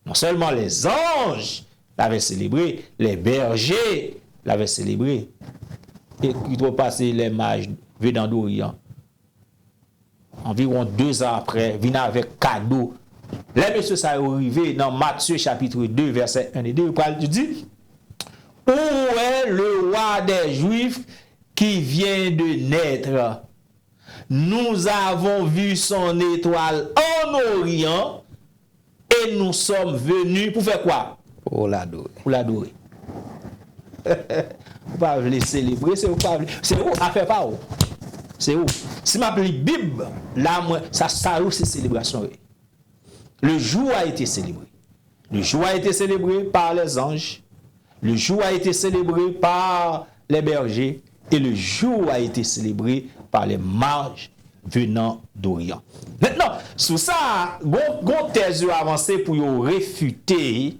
Non sèlman lèzanj l avè selebre, lè bèje l avè selebre. E ki twò pase lè maj venan dori an. Anviwon dezan aprè, vin avèk kado. Lè mesye sa yo rive nan Matye chapit de, vèsè en e de, yo pral di, Où est le roi des Juifs qui vient de naître? Nous avons vu son étoile en Orient et nous sommes venus pou fè kwa? Pou l adore. Pou l adore. Ou pa vle selebre, se ou pa vle. Se ou, afè pa ou. Se ou. Si m ap li Bib, la, mwen, sa, sa yo se selebrasyon yo ye. Le jour a été célébré. Le jour a été célébré par les anges. Le jour a été célébré par les bergers. Et le jour a été célébré par les mages venant d'Orient. Mentnan, sou sa, gon, gon tèz yo avanse pou yo refite.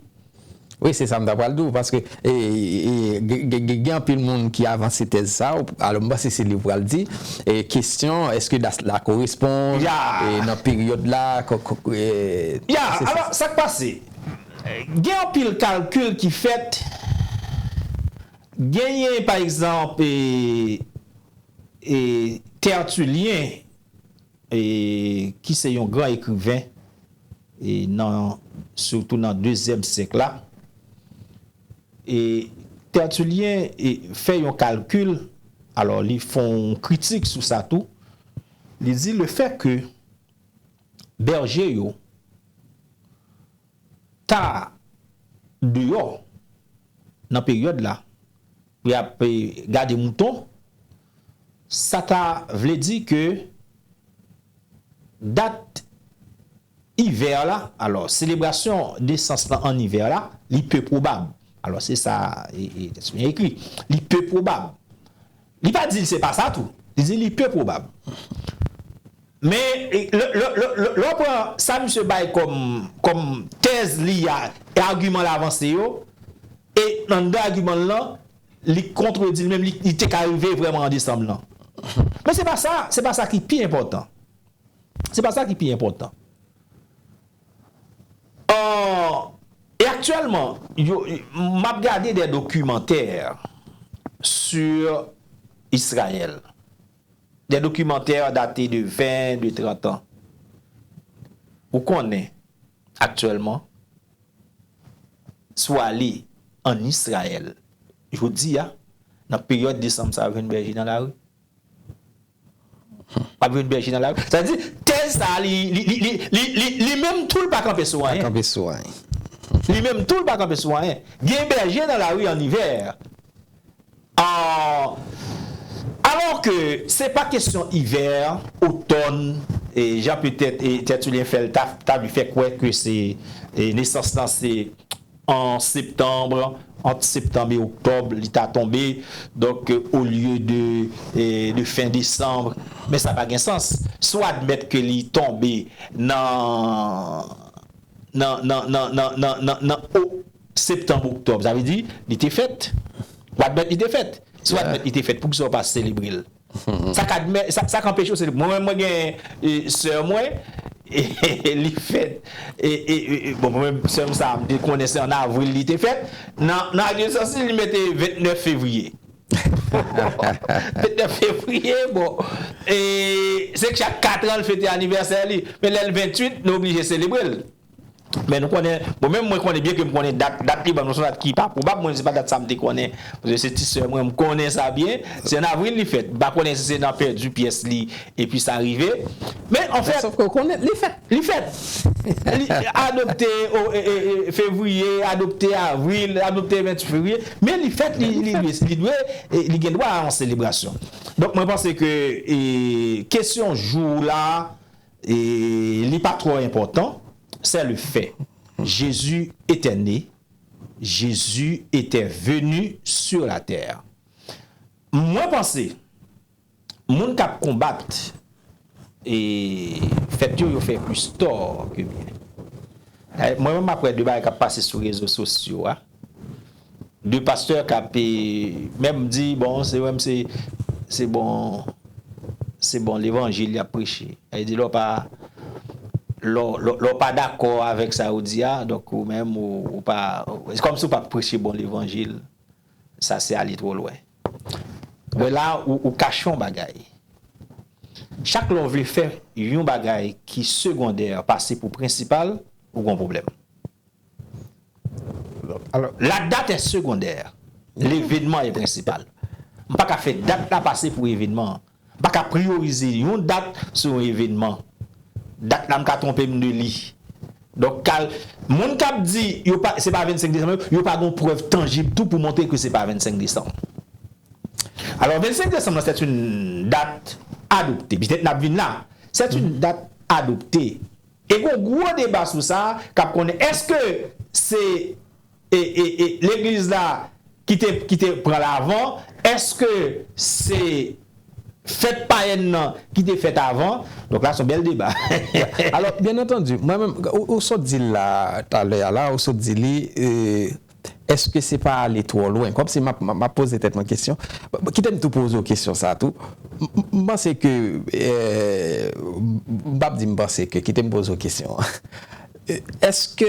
Wi, se sa m ta pral di w, paske, e, e, gen, gen, gen anpil moun ki avanse tèz sa, alò m panse se li w pral di, e, kesyon, èske la, la korespon, Ya. e, nan peryòd la, ko, ko, e, Ya, se, se, alò, sa k pase? Gen anpil kalkil ki fèt, genyen, pa egzanp, e, e, Tertulyen, e, ki se yon gran ekriven, e, nan, sitou nan dezyèm syèk la. E, Tertulyen, e, fè yon kalkil, alò, li fè yon kritik sou sa tou. Li di le fè ke bèje yo ta deyò nan peryòd la, pou y ap, e, gade mouton, sa ta vle di ke dat ivè la, alò, selebrasyon nesans lan an ivè la, li pe pwobab. Alò, se sa, e, e, tèks mwen ekri. Li pe pwobab. Li pa di l se pa sa tou. Li di li pe pwobab. Men, e, lè, lè, lè, lè, lè w pran sa misye bay kòm, kòm tèz li a, e agiman l avanse yo, e anndan agiman l lan, li kontredi l menm, li, li te ka rive vrèman an desanm lan. Men se pa sa, se pa sa ki pi enpòtan. Se pa sa ki pi enpòtan. An, e aktyèlman, yo, m ap gade de dokimantè sur Israël. De dokimantè date de ven, de trant an. Ou konnen, aktyèlman, si w ale ann Izrayèl, jodi a, nan peryòd desanm sa, w ap jwenn bèje nan lari. W ap jwenn bèje nan lari. Sa vle di, tèz sa a, li, li, li, li, li, li, li menm tou, l pa kanpe sou Pa anyen. kanpe sou anyen. Li menm tou, l pa kanpe sou anyen. Gen bèje nan lari an ivè. Ah, alò ke se pa kesyon ivè, otòn, e jan petèt, e, Tertulyen fè l, ta, ta vle fè kwè ke se, e, nesans lan se an septanm, ant septanm e oktòb, li ta tonbe, donk, e, olye de, e, de fen desanm. Men sa pa gen sans. Si w admèt ke li tonbe nan, nan, nan, nan, nan, nan, nan, nan o-, septanm, oktòb, sa vle di, li te fèt. W admèt li te fèt. Si w Yeah. admèt li te fèt, poukisa w pa selebre l? Sa k admè-, sa, sa k anpeche w selebre? Mwen menm, mwen gen, e, sè mwen, e, li fèt, e, e, e, e, bon, mwen menm, sè m sa, m te konnen se an avril li te fèt. Nan, nan adolesans li, li mete vennèf fevriye. Vennèf fevriye, bon. E, se chak kat an, l fete anivèsè li. Men lè l venntuit, nou oblije selebre l. Men nou konnen, bon, menm mwen konnen byen ke m konnen dat, dat li ban m, se yon dat ki pa pwobab, mwen, se pa dat sa m te konnen. Paske se ti sè mwen, m konnen sa byen. Se an avril li fèt. M pa konnen si se nan pèdi pyès li, epi sa rive. Men, anfèt, Sòf ke w konnen, li fèt. Li fèt. Li adopte o, e, e, e, fevriye, adopte avril, adopte venntuit fevriye. Men li fèt, li, li, li, li dwe, e, li gen dwa a yon selebrasyon. Donk, mwen panse ke, e, kesyon jou la, e, li pa twò enpòtan. C'est le fait. Jésus était né. Jésus était venu sur la terre. Mwen panse, Moun k ap konbat e fèt yo, yo fè plis tò ke byen. Dayè, mwen menm, m ap wè de bagay k ap pase sou rezo sosyo a. De pastè k ap, e, menm di, bon, se menm se, se bon, se bon levanjil y ap preche. Sa vle di, lè w pa, lè w, lè w, lè w pa dakò avèk sa yo di a, donk ou menm, ou, ou pa, se kòmsi w pa preche bon levanjil. Sa se ale twò lwen. Wè la, ou, ou kache yon bagay. Chak lè w vle fè yon bagay ki segondè pase pou prensipal, ou gen yon pwoblèm. Alò, La date est secondaire. L'événement est principal. M pa ka fè dat la pase pou evènman an. M pa ka priyorize yon dat sou yon evènman. Dat la, m ka twonpe m de li. Donk, kal, moun k ap di yo pa, se pa vennsenk desanm, yo pa gen prèv tanjib tou pou montre ke se pa vennsenk desanm. Alors, vennsenk décembre, c'est une date adoptée. Petèt n ap vin la. C'est une date adoptée. E gon gwo deba sou sa, k ap konnen èske se e, e, e, legliz la ki te, ki te pran l avan, èske se fèt payèn nan ki te fèt avan? Donk la, se yon bèl deba. Alò, byen antandi, mwen menm, ou, ou sot di l la talè a la, ou sot di li, e, èske se pa ale twò lwen? Kòmsi m ap, m ap, m ap poze tèt mwen kesyon. Kite m tou poze w kesyon sa tou. M, m, m panse ke, e, m p ap di m panse ke, kite m poze w kesyon an. E, èske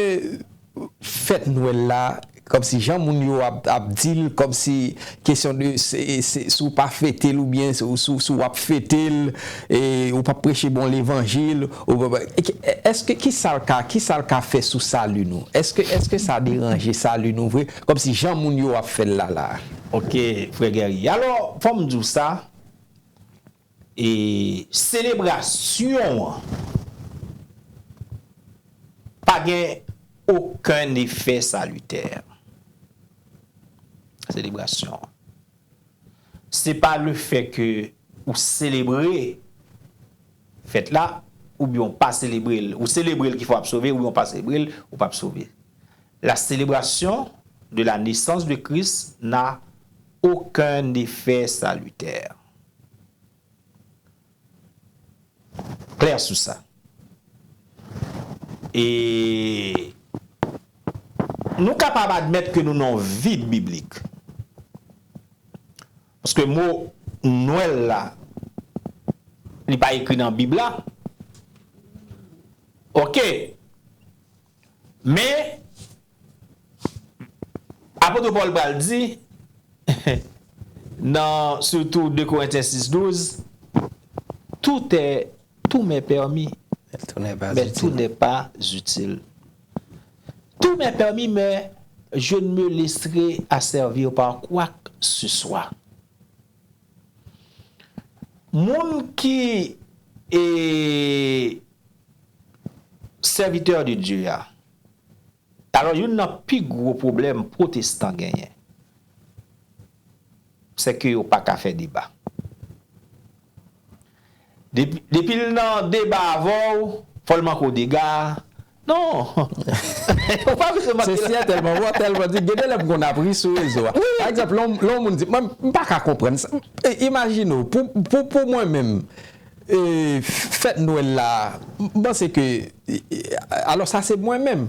fèt Nwèl la, kòmsi jan moun yo ap, ap di l, kòmsi kesyon de se, se, si w pa fete l oubyen si, si, si w ap fete l, e, ou p ap preche bon levanjil, ou, èske, kisa l ka, kisa l ka fè sou sali nou? Èske, èske sa deranje sali nou vre? Kòmsi jan moun yo ap fè l la, la. Ok, frè Guerrier. Alò, fò m di w sa, e selebrasyon an pa gen okenn efè salitè. Selebrasyon an. Se pa lefè ke ou selebre fèt la, oubyen ou pa selebre l. Ou selebre l ki fè w ap sove, oubyen ou pa selebre l, ou p ap sove. La célébration de la naissance de Christ n'a aucun effet salutaire. Klè sou sa. E nou kapab admèt ke nou nan yon vid biblik. Paske mo Nwèl la, li pa ekri nan Bib la. Ok. Men, apot Pòl pral di, nan, sitou de Korentyen sis douz, tout est, tout m'est permis, Tout n'est pas mais tout utile. n'est pas utile. Tout m'est permis, mais je ne me laisserai asservir par quoi que ce soit. Moun ki e sèvitè de Dye a, alò, youn nan pi gwo pwoblèm pwotestan genyen, se ke yo pa ka fè deba. Depi, depi l nan deba avè w, fò l manke w dega. Non. Ou pa bezwen manke Sesi a tèlman bon, tèlman di, gen de lè m konn ap ri sou rezo a. Pa egzanp, lè yon, lè yon moun di, mwen, m pa ka konprann sa. E, imajine w, pou, pou, pou mwen menm, e, fèt Nwèl la, m panse ke, e, e, alò sa se mwen menm.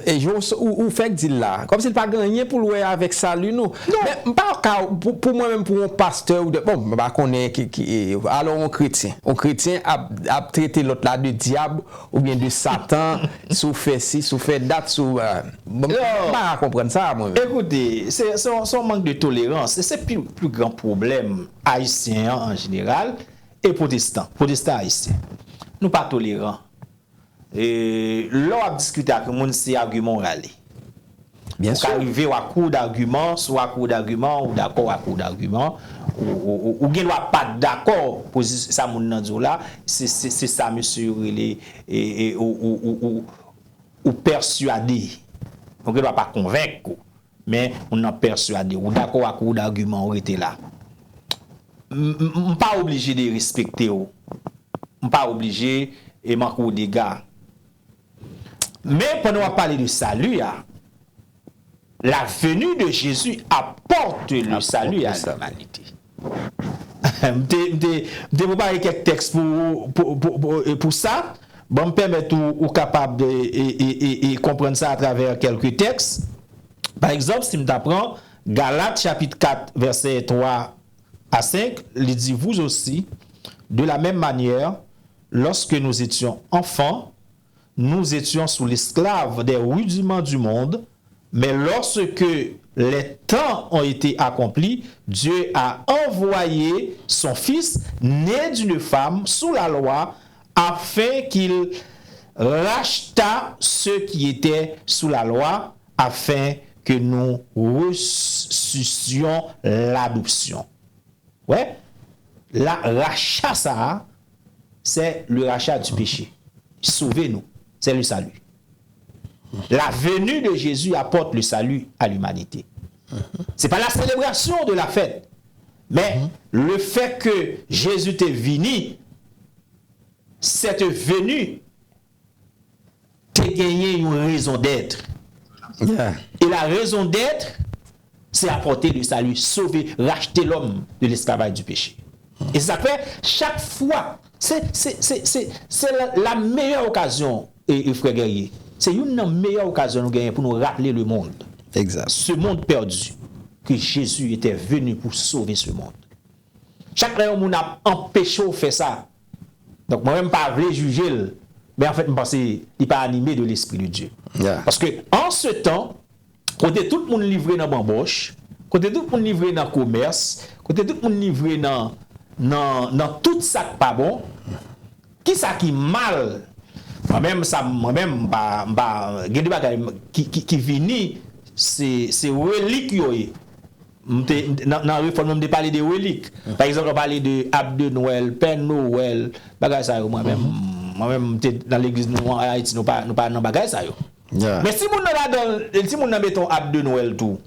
E jan w, ou, ou fèk di l la, kòmsi l pa gen anyen pou l wè avèk sali nou. Men m pa ka, pou, pou mwen menm, pou yon pastè ou de, bon, m pa konnen ki, ki, alò yon kretyen, yon kretyen ap, ap trete lòt la de dyab oubyen de Satan, si w fè si, si w fè dat, si w, euh, bon, m pa ka konprann sa, mwen menm. Ekoute, se, se, yon, se yon mank de tolerans. E se pi, pi gran pwoblèm ayisyen an, an jeneral, e pwotestan, pwotestan ayisyen. Nou pa toleran. E lè w ap diskite ak yon moun, se agiman w rale. Ou ka rive, w a kour d'agiman, si w a kour d'agiman, ou dakò, w a kour d'agiman, ou, ou, ou, ou gen dwa pa dakò pozi-, sa moun nan di w la, se, se, se sa mesye yo rele, e, e, ou, ou, ou, ou, ou pèswade. Ou gen dwa pa konvenk ou, men moun nan pèswade. Ou dakò ak ou, ou d'agiman, ou rete la. M, m, m pa oblije derespekte w. M pa oblije e manke w dega. Men pandan w ap pale de sali a, la venue de Jésus apporte le salut à l'humanité. M te, m te, m te prepare kèk tèks pou, pou, pou, pou, pou sa. Ban m pèmèt ou, ou kapab e, e, e, e, e konprann sa atravè kèlke tèks. Pa egzanp, si m ta pran Galat chapit kat, vèsè twa a senk, li di, Vous aussi, de la même manière, lorsque nous étions enfants, nous étions sous l'esclave des rudiments du monde, mais lorsque les temps ont été accomplis, Dieu a envoyé son Fils, né d'une femme sous la loi, afin qu'il rachetât ceux qui étaient sous la loi, afin que nous reçuscions l'adoption. Wè, la, racha sa a, c'est le rachat du péché. Sauver nous, c'est le salut. La venue de Jésus apporte le salut à l'humanité. C'est pas la célébration de la fête, mais le fait que Jésus te vini, cette venue te genyen yon raison d'être. Yeah. Et la raison d'être, c'est apporter le salut, sauver, racheter l'homme de l'esclavage du péché. E se sa k fè, chak fwa, se, se, se, se, se la, la meilleure occasion, e, e frè Guerrier, se youn nan meilleure occasion nou genyen pou nou raple le monde, Exact. ce monde perdu, que Jésus était venu pour sauver ce monde. Chak lè yon moun ap anpeche w fè sa, donk mwen menm m pa vle jije l, men anfèt m panse li pa anime de l'Esprit de Dieu. Yeah. Paske an se tan, kote tout moun livre nan banbòch, kote tout moun livre nan komès, kote tout moun livre nan, nan, nan tout sa k pa bon, kisa ki mal? Mwen menm, sa, mwen menm, m pa, m pa, gen de bagay ki, ki, ki vini, se, se relik yo ye. M te, nan, nan refòm nan, m te pale de relik. Pa egzanp, yo pale de ab de Nwèl, pè Nowèl, bagay sa yo, mwen menm, mwen menm, m te nan legliz nou an Ayiti, nou pa, nou pa nan bagay sa yo. Yeah. Men si moun nan ladan, si moun nan mete yon ab de Nwèl tou,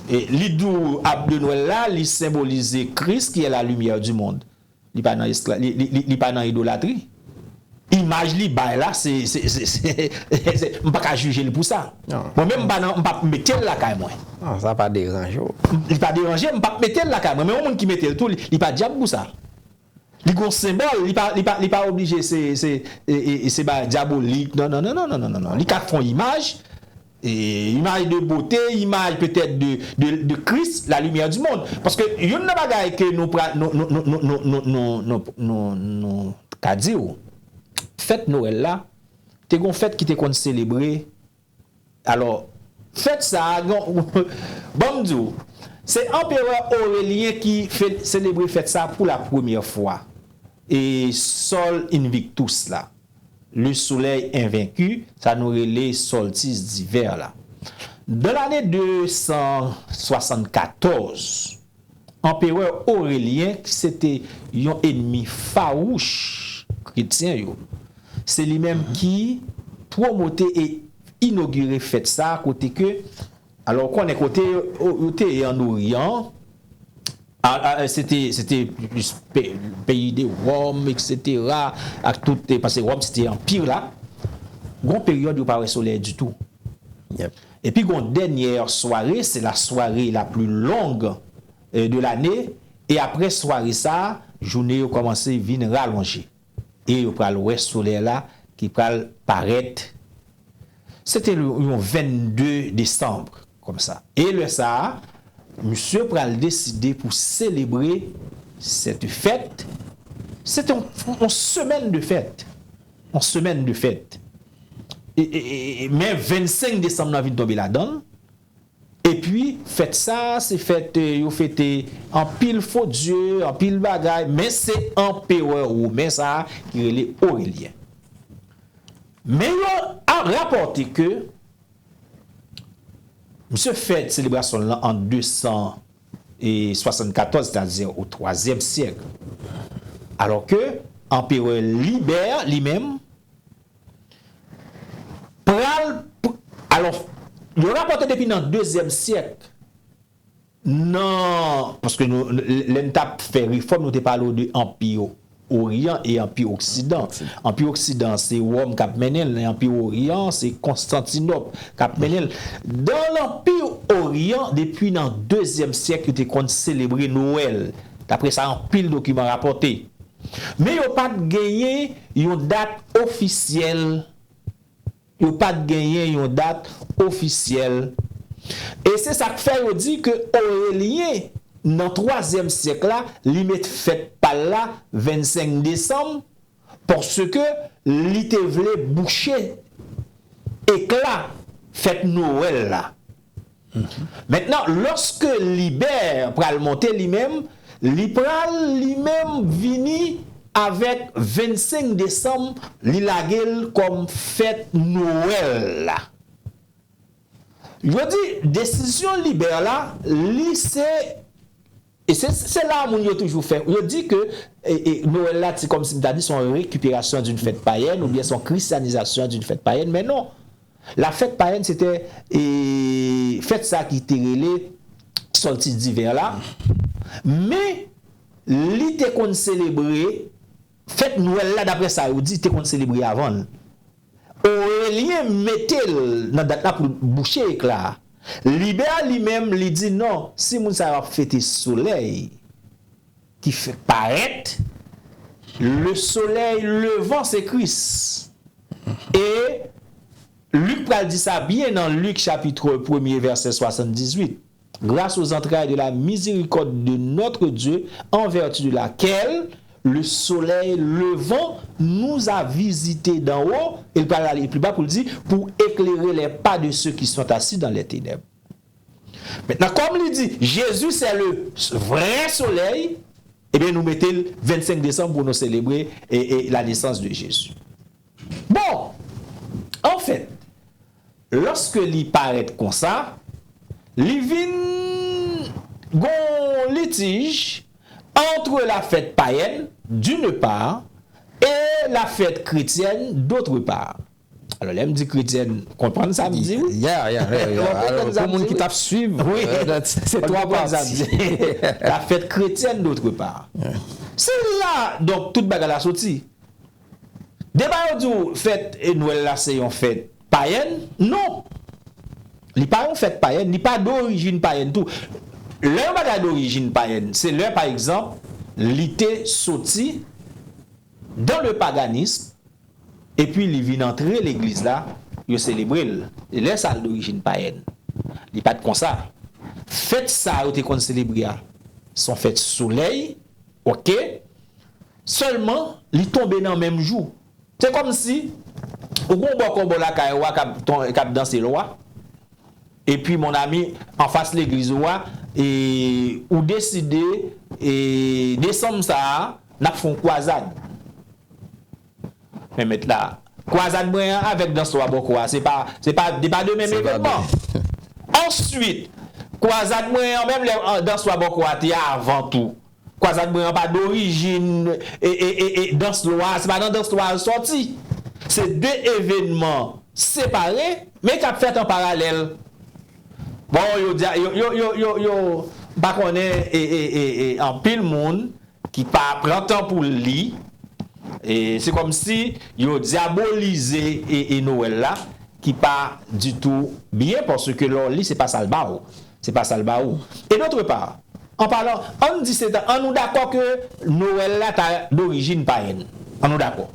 e li di w ab de Nwèl la, li senbolize Christ qui est la lumière du monde. Li pa nan eskla, li, li, li, li pa nan idolatri. Imaj li bay la, se, se, se, se, se, m pa ka jije l pou sa. Non. Mwen menm, m pa nan, m p ap mete l lakay mwen. Non, sa pa deranje w. Li pa deranje m, m p ap mete l lakay mwen. Men yon moun ki mete l tou, li, li pa dyab pou sa. Li gon senbòl, li pa, li pa, li pa oblije se, se, e, e, e se bagay dyabolik. Non, non, non, non. Li ka fè yon imaj, e, imaj de bote, imaj petèt de, de, de Christ, la lumière du monde. Paske youn nan bagay ke nou pra, nou, nou, nou ka di w, fèt Nwèl la, te gon fèt ki te konn selebre. Alò, fèt sa a, gon, ban m di w, se Anperè Orelyen ki fe, selebre fèt sa a pou la premyè fwa. E Sol Invictus la, le soleil invaincu, sa nou rele solstice d'hiver la. Nan lane de san swasannkatòz, Anperè Orelyen, ki se te yon enmi fawouch kretyen yo, se li menm ki pwomote e inogire fèt sa a, kote ke, alò, ou konnen kote yo, yo te ye an Oryan, a, a, se te, se te plis pe, peyi de Wòm, etsetera, ak tout, paske Wòm se te anpi la, gon peryòd yo pa wè solèy ditou. Yep. Epi gon dènyè sware, se la soirée la plus longue, euh, de l'année, e apre sware sa a, jounen yo kòmanse vin ralonje. E yo pral wè solèy la ki pral parèt. Se te yon vennde desanm, kòmsa. E lè sa a, misye pral deside pou selebre cette fête. Se te yon, yon semèn de fèt. Yon semèn de fèt. E, e, e, e, men vennsenk desanm nan vin tonbe ladan l. Epi, fèt sa a, se fèt, eh, yo fete anpil fo dye, anpil bagay, men se anperè women sa a ki rele Orelyen. Men yo a rapòte ke misye fè selebrasyon l lan an de san swasannkatòz, sètadi o twazyèm syèk. Alò ke anperè Libè, li menm, pral, pr-, alò, yo rapòte depi nan dezyèm syèk, nan, paske nou, lè n t ap fè refòm, nou te pale w de Anpi Oryan e Anpi Oksidan. Anpi Oksidan, se Wòm k ap mennen l, Anpi Oryan, se Konstantinòp k ap mennen l. Dan Lanpi Oryan, depi nan dezyèm syèk, yo te konn selebre Nwèl. Daprè sa anpil dokiman rapòte. Men yo pa t genyen yon dat ofisyèl. Yo pa t genyen yon dat ofisyèl. E se sa k fè yo di ke Orelyen, nan twazyèm syèk la, li met fèt pa l la vennsenk desanm, paske li te vle bouche ekla fèt Nwèl la. Mentnan, lòske Libè pral monte li menm, li pral li menm vini avèk vennsenk desanm, li lage l kòm fèt Nwèl la. Yo di desizyon Libè la, li se, e se, se la moun yo toujou fè. Yo di ke e, e, Nwèl la, se kòmsi m ta di, se yon rekiperasyon d'une fête païenne, oubyen se yon christianisation d'une fête païenne, men non. La fête païenne, se te e, fèt sa ki te rele Sortie d'hiver la. Men, li te konn selebre fèt Nwèl la, daprè sa yo di, te konn selebre avan l. Orelyen mete l nan dat la pou l bouche ekla a. Libè li menm, li di non, si moun sa yo ap fete solèy ki fè parèt, le soleil levant se Kris. E Lik pral di sa byen nan Lik chapit premye vèsè swasanndizuit. Grâce aux entrailles de la miséricorde de notre Dieu, en vertu de laquelle le soleil levant nous a visités d'en haut, e l pral ale pi ba pou l di, pour éclairer les pas de ceux qui sont assis dans les ténèbres. Mentnan, kòm li di, Jésus c'est le vrai soleil, ebyen nou mete l vennsenk desanm pou nou selebre e, e, la naissance de Jésus. Bon, anfèt, lòske li parèt konsa, li vin gon litij entre la fête païenne, d'une part, et la fête chrétienne, d'autre part. Alò, lè m di kretyen, konprann sa m di, wi. Ya, ya, ya, ya. Alò, pou moun ki t ap swiv, wi, se twa pati. La fête chrétienne, d'autre part. Se la, donk, tout bagay la soti. Deba yo di w fèt e Nwèl la se yon fèt payèn, non. Li pa yon fèt payèn, li pa dorijin payèn tou. Lè yon bagay dorijin payèn, se lè, pa egzanp, li te soti dans le paganisme, epi li vin antre legliz la, yo selebre l. E lè sa a l dorijin payèn. Li pa t konsa. Fèt sa a yo te konn selebre a, se yon fèt solèy, oke? Sèlman, li tonbe nan menm jou. Se kòmsi, ou gen yon bòkò bò lakay ou a k ap, k ap danse lwa, epi, mon ami, anfas legliz ou a, e, ou deside, e, desanm sa a, n ap fè yon kwazad. Men mèt la, kwazad mwen an avèk dans lwa bòkò a, se pa, se pa, se pa de menm evènman. Answit, kwazad mwen an, menm lè dans lwa bòkò a te avan tou, kwazad mwen an pa dorijin e, e, e, e dans lwa, se pa nan dans lwa l sòti. Se de evènman separe, men k ap fèt an paralèl. Bon, yo di, yo, yo, yo, yo, yo, m pa konnen, e, e, e, e, anpil moun ki pa pran tan pou li, e, se kòmsi yo dyabolize e, e Nwèl la, ki pa ditou byen, paske lè w li, se pa sa l ba w. Se pa sa l ba ou. E d'autre part, an palan, ann di se ta, ann nou dakò ke Nwèl la ta dorijin payèn. Ann nou dakò.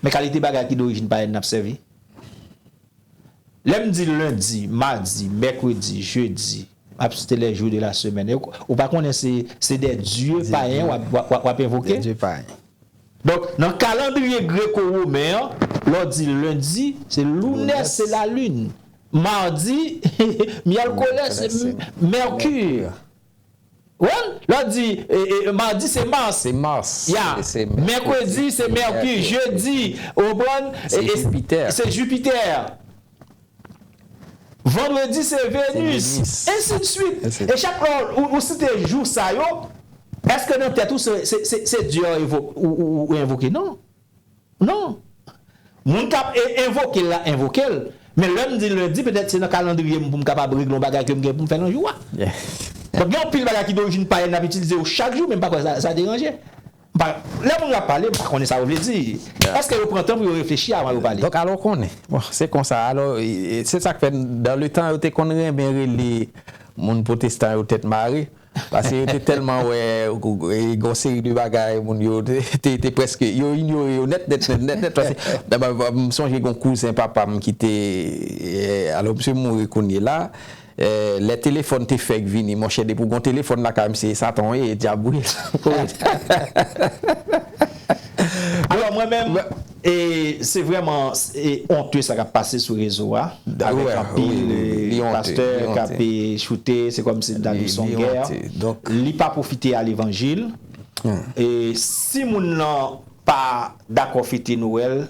Men kalite bagay ki dorijin payèn n ap sèvi? Lè m di lendi, madi, mèkredi, jedi, m ap site les jours de la semaine. E ou, ou pa konnen se, se des dieux païens w ap, w ap, w ap envoke? Des dieux païens. Donk, nan kalandriye greko-women an, lè w di lendi, se lunes, se lalin. Madi, mèkole, se mèkir. Ou konprann? Lè w di, e, e, madi, se Mars. Se Mars. Ya. Mèkredi, se mèkir. Jedi, ou konprann? Se Jipitè. Se Jipitè. Vandredi, se Venus. Ensidswit. E chak lè ou, ou site jou sa yo, èske nan tèt ou se, se, se, se Dye a ou, ou, ou, ou envoke? Non. Non. Moun k ap e, envoke l la, envoke l. Men lè m di lendi, petèt se nan kalandriye m pou m kapab regle yon bagay ke m gen pou m fè nan jou a. Donk, gen anpil bagay ki dorijin payèn n ap itilize yo chak jou, men m pa kwè sa, sa deranje. M pa, lè moun ap pale, m pa konnen sa yo vle di. Èske yo pran tan pou yo reflechi avan yo pale? Donk, alò, w konnen. Bon, se konsa. Alò, e, e, se sa k fè, dans le temps, yo te konn renmen rele moun pwotestan yo tèt mare. Paske yo te tèlman wè, e, gon seri de bagay, moun yo te, te, te prèske, yo inyore yo nèt, nèt, nèt, nèt, nèt. Paske, m sonje gon kouzen papa m ki te, e, alò, misye mouri kounye la, e, lè telefòn te fèk vini, monchè, depi w gon telefòn lakay misye, e Satan w ye, e dyab w ye. Alò, mwen menm, e, se vrèman, e, onte sa k ap pase sou rezo a, avèk anpil, e, pastè k ap, e, choute, se kòmsi n ta di se yon gè. Li pa pwofite a levanjil. E si moun nan pa dakò fete Nwèl,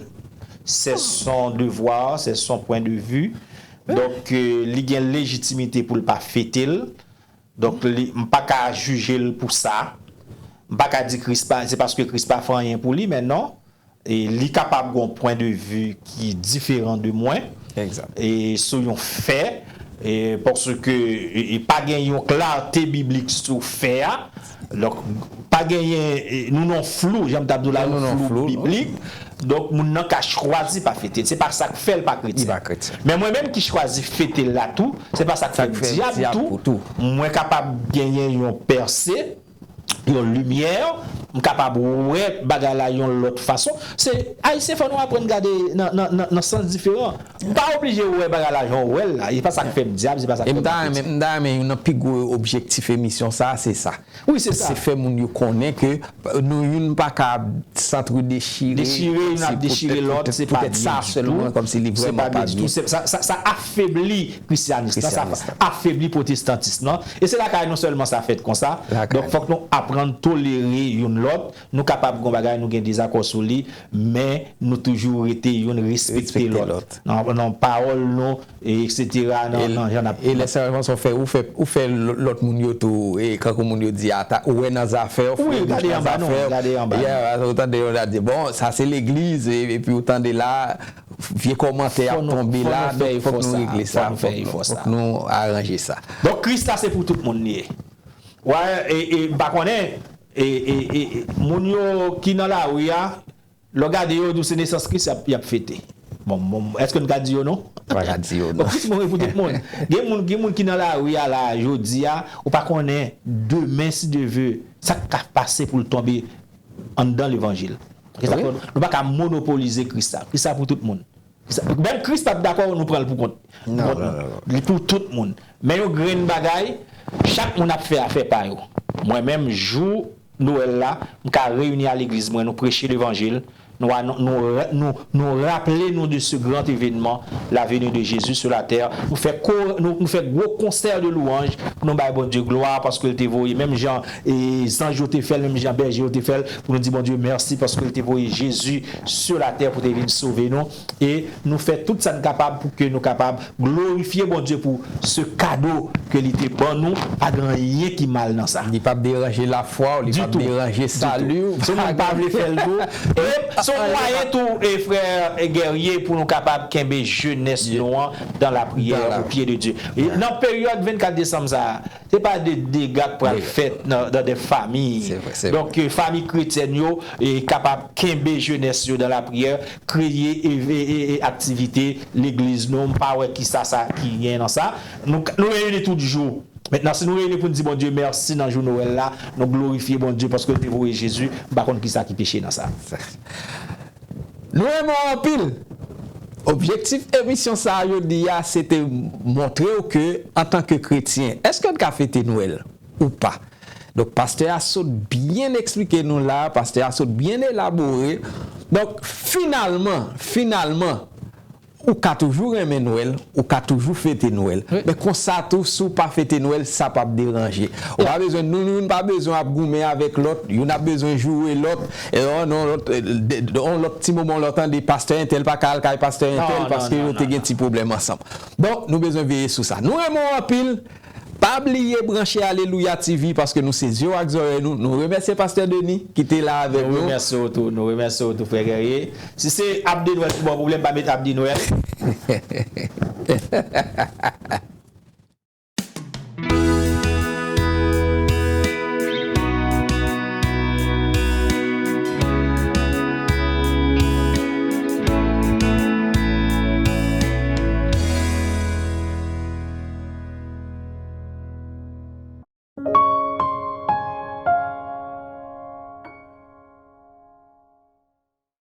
c'est son devoir, c'est son point de vue. Donk, e, li gen lejitimite pou l pa fete l. Donk, li, m pa ka jije l pou sa. M pa ka di Kris pa, se paske Kris pa fè anyen pou li, men non. E li kapab gen yon pwen de vi ki diferan de mwen. E sou yon fè, e paske, e, e pa gen yon klate biblik sou fè a. Donk, pa genyen, e, nou nan flou, jan m t ap di w la, yon flou biblik. Donk, moun nan ka chwazi pa fete l. Se pa sa k fè l pa kretyen. Men mwen menm ki chwazi fete l la tou, se pa sa k fè m dyab tou. Mwen kapab genyen yon pèse, yon limyè, m kapab wè bagay la yon lòt fason. Se, Ayisyen, fò nou aprann gade nan, nan, nan, nan sans diferan. M pa oblije wè bagay la jan w wè l la. E pa sa k fè m dyab, se pa sa k fè m pa kretyen. E m ta renmen, m ta renmen youn nan pi gwo objektif emisyon sa a, se sa. Wi, se sa. Se fè moun yo konnen ke nou youn pa ka ap santre dechire. Dechire, youn ap dechire lòt, se pa byen ditou. Poutèt sa sèlman, kòmsi li vrèman pa byen. Se pa byen ditou. Sa, sa, sa afebli Krisyanis lan, sa afebli pwotestantis lan. E se lakay nou sèlman sa fèt konsa. Donk, fòk nou aprann tolere youn lòt. Nou kapab gen bagay, nou gen dezakò sou li, men nou toujou rete youn, respekte lòt. Nan, nan pawòl nou, e etsetera, nan, nan jan n ap. E lè sa, ou fè, ou fè, ou fè lòt moun yo tou, e kankou moun yo di, ata, ou wè nan zafè w, frè bouch nan zafè w. Ou tande yo la di, bon, sa se legliz, e, epi ou tande la, vye kòmantè ap tonbe la, donk fòk nou regle sa, fòk nou aranje sa. Donk, Kris la se pou tout moun li ye. Wè, e, e, m pa konnen, e, e, e, e, moun yo ki nan lari a, lè w gade yo, di w se nesans Kris y ap, y ap fete. Bon, bon, èske n ka di yo non? Pa ka di yo non. Bon, Kris mouri pou tout moun. Gen moun, gen moun ki nan lari a la, jodi a, ou pa konnen demen, si Dye vle, sa k ka pase pou l tonbe anndan levanjil. Se sa k fè nou pa ka monopolize Kris la. Kris la pou tout moun. Menm Kris pa t dakò nou pran l pou kont. Non, non, non, non. Li pou tout moun. Men yon grenn bagay, chak moun ap fè afè pa yo. Mwen menm, jou Nwèl la, m ka reyini a legliz mwen, nou preche levanjil, nou, nou, nou, nou, nou raple nou de ce grand événement, la venue de Jésus sur la terre. Nou fè, nou, nou fè gwo konsè de lwanj pou nou bay Bondye glwa paske l te voye, menm jan e zanj yo te fè l, menm jan bèje yo te fè l, pou nou di Bondye mèsi paske l te voye Jezi sur la terre pou te vin sove nou. E nou fè tout sa n kapab pou ke nou kapab glorifye Bondye pou se kado ke li te ban nou. Pa gen anyen ki mal nan sa. Li p ap deranje lafwa w, li p ap deranje sali w. Si moun pa vle fè l tou. E se yon mwayen tou, e frè Guerrier, pou nou kapab kenbe jenès nou an dans la prière, au pied de Dieu. E nan peryòd vennkat desanm sa a, se pa de dega k pral fèt nan, dans des familles. Donk, e, fanmi kretyèn yo, e, kapab kenbe jenès yo dans la prière, kreye, e, e, e, e aktivite legliz nou. M pa wè kisa sa ki gen nan sa. Nou, nou reyini tout jou. Mentnan, si nou reyini pou n di Bondye mèsi nan jou Nwèl la, nou glorifye Bondye paske l te voye Jezi, m pa konn kisa ki peche nan sa. Nou renmen w anpil. Objektif emisyon sa a jodi a, se te montre w ke, antanke kretyen, èske n ka fete Nwèl ou pa? Donk, pastè a sot byen eksplike nou la, pastè a sot byen elabore. Donk, finalman, finalman, ou ka toujou renmen Nwèl, ou ka toujou fete Nwèl. Men konsa tou, si w pa fete Nwèl, sa p ap deranje. Ou pa bezwen, nou, nou pa bezwen ap goumen avèk lòt, youn ap bezwen joure lòt. E, oh non, lòt, e, de, de, on lòt ti moman, w tande pastè entèl pa ka al kay pastè entèl paske yo te gen ti pwoblèm ansanm. Donk, nou bezwen veye sou sa. Nou renmen w anpil. Pa bliye branche Alelouya T V paske nou se zye w ak zòrèy nou. Nou remèsye pastè Denis ki te la avèk nou. Nou remèsye w tou, nou remèsye w tou, frè Guerrier. Si se Abde Nwèl ki ba w pwoblèm, pa met Abde Nwèl.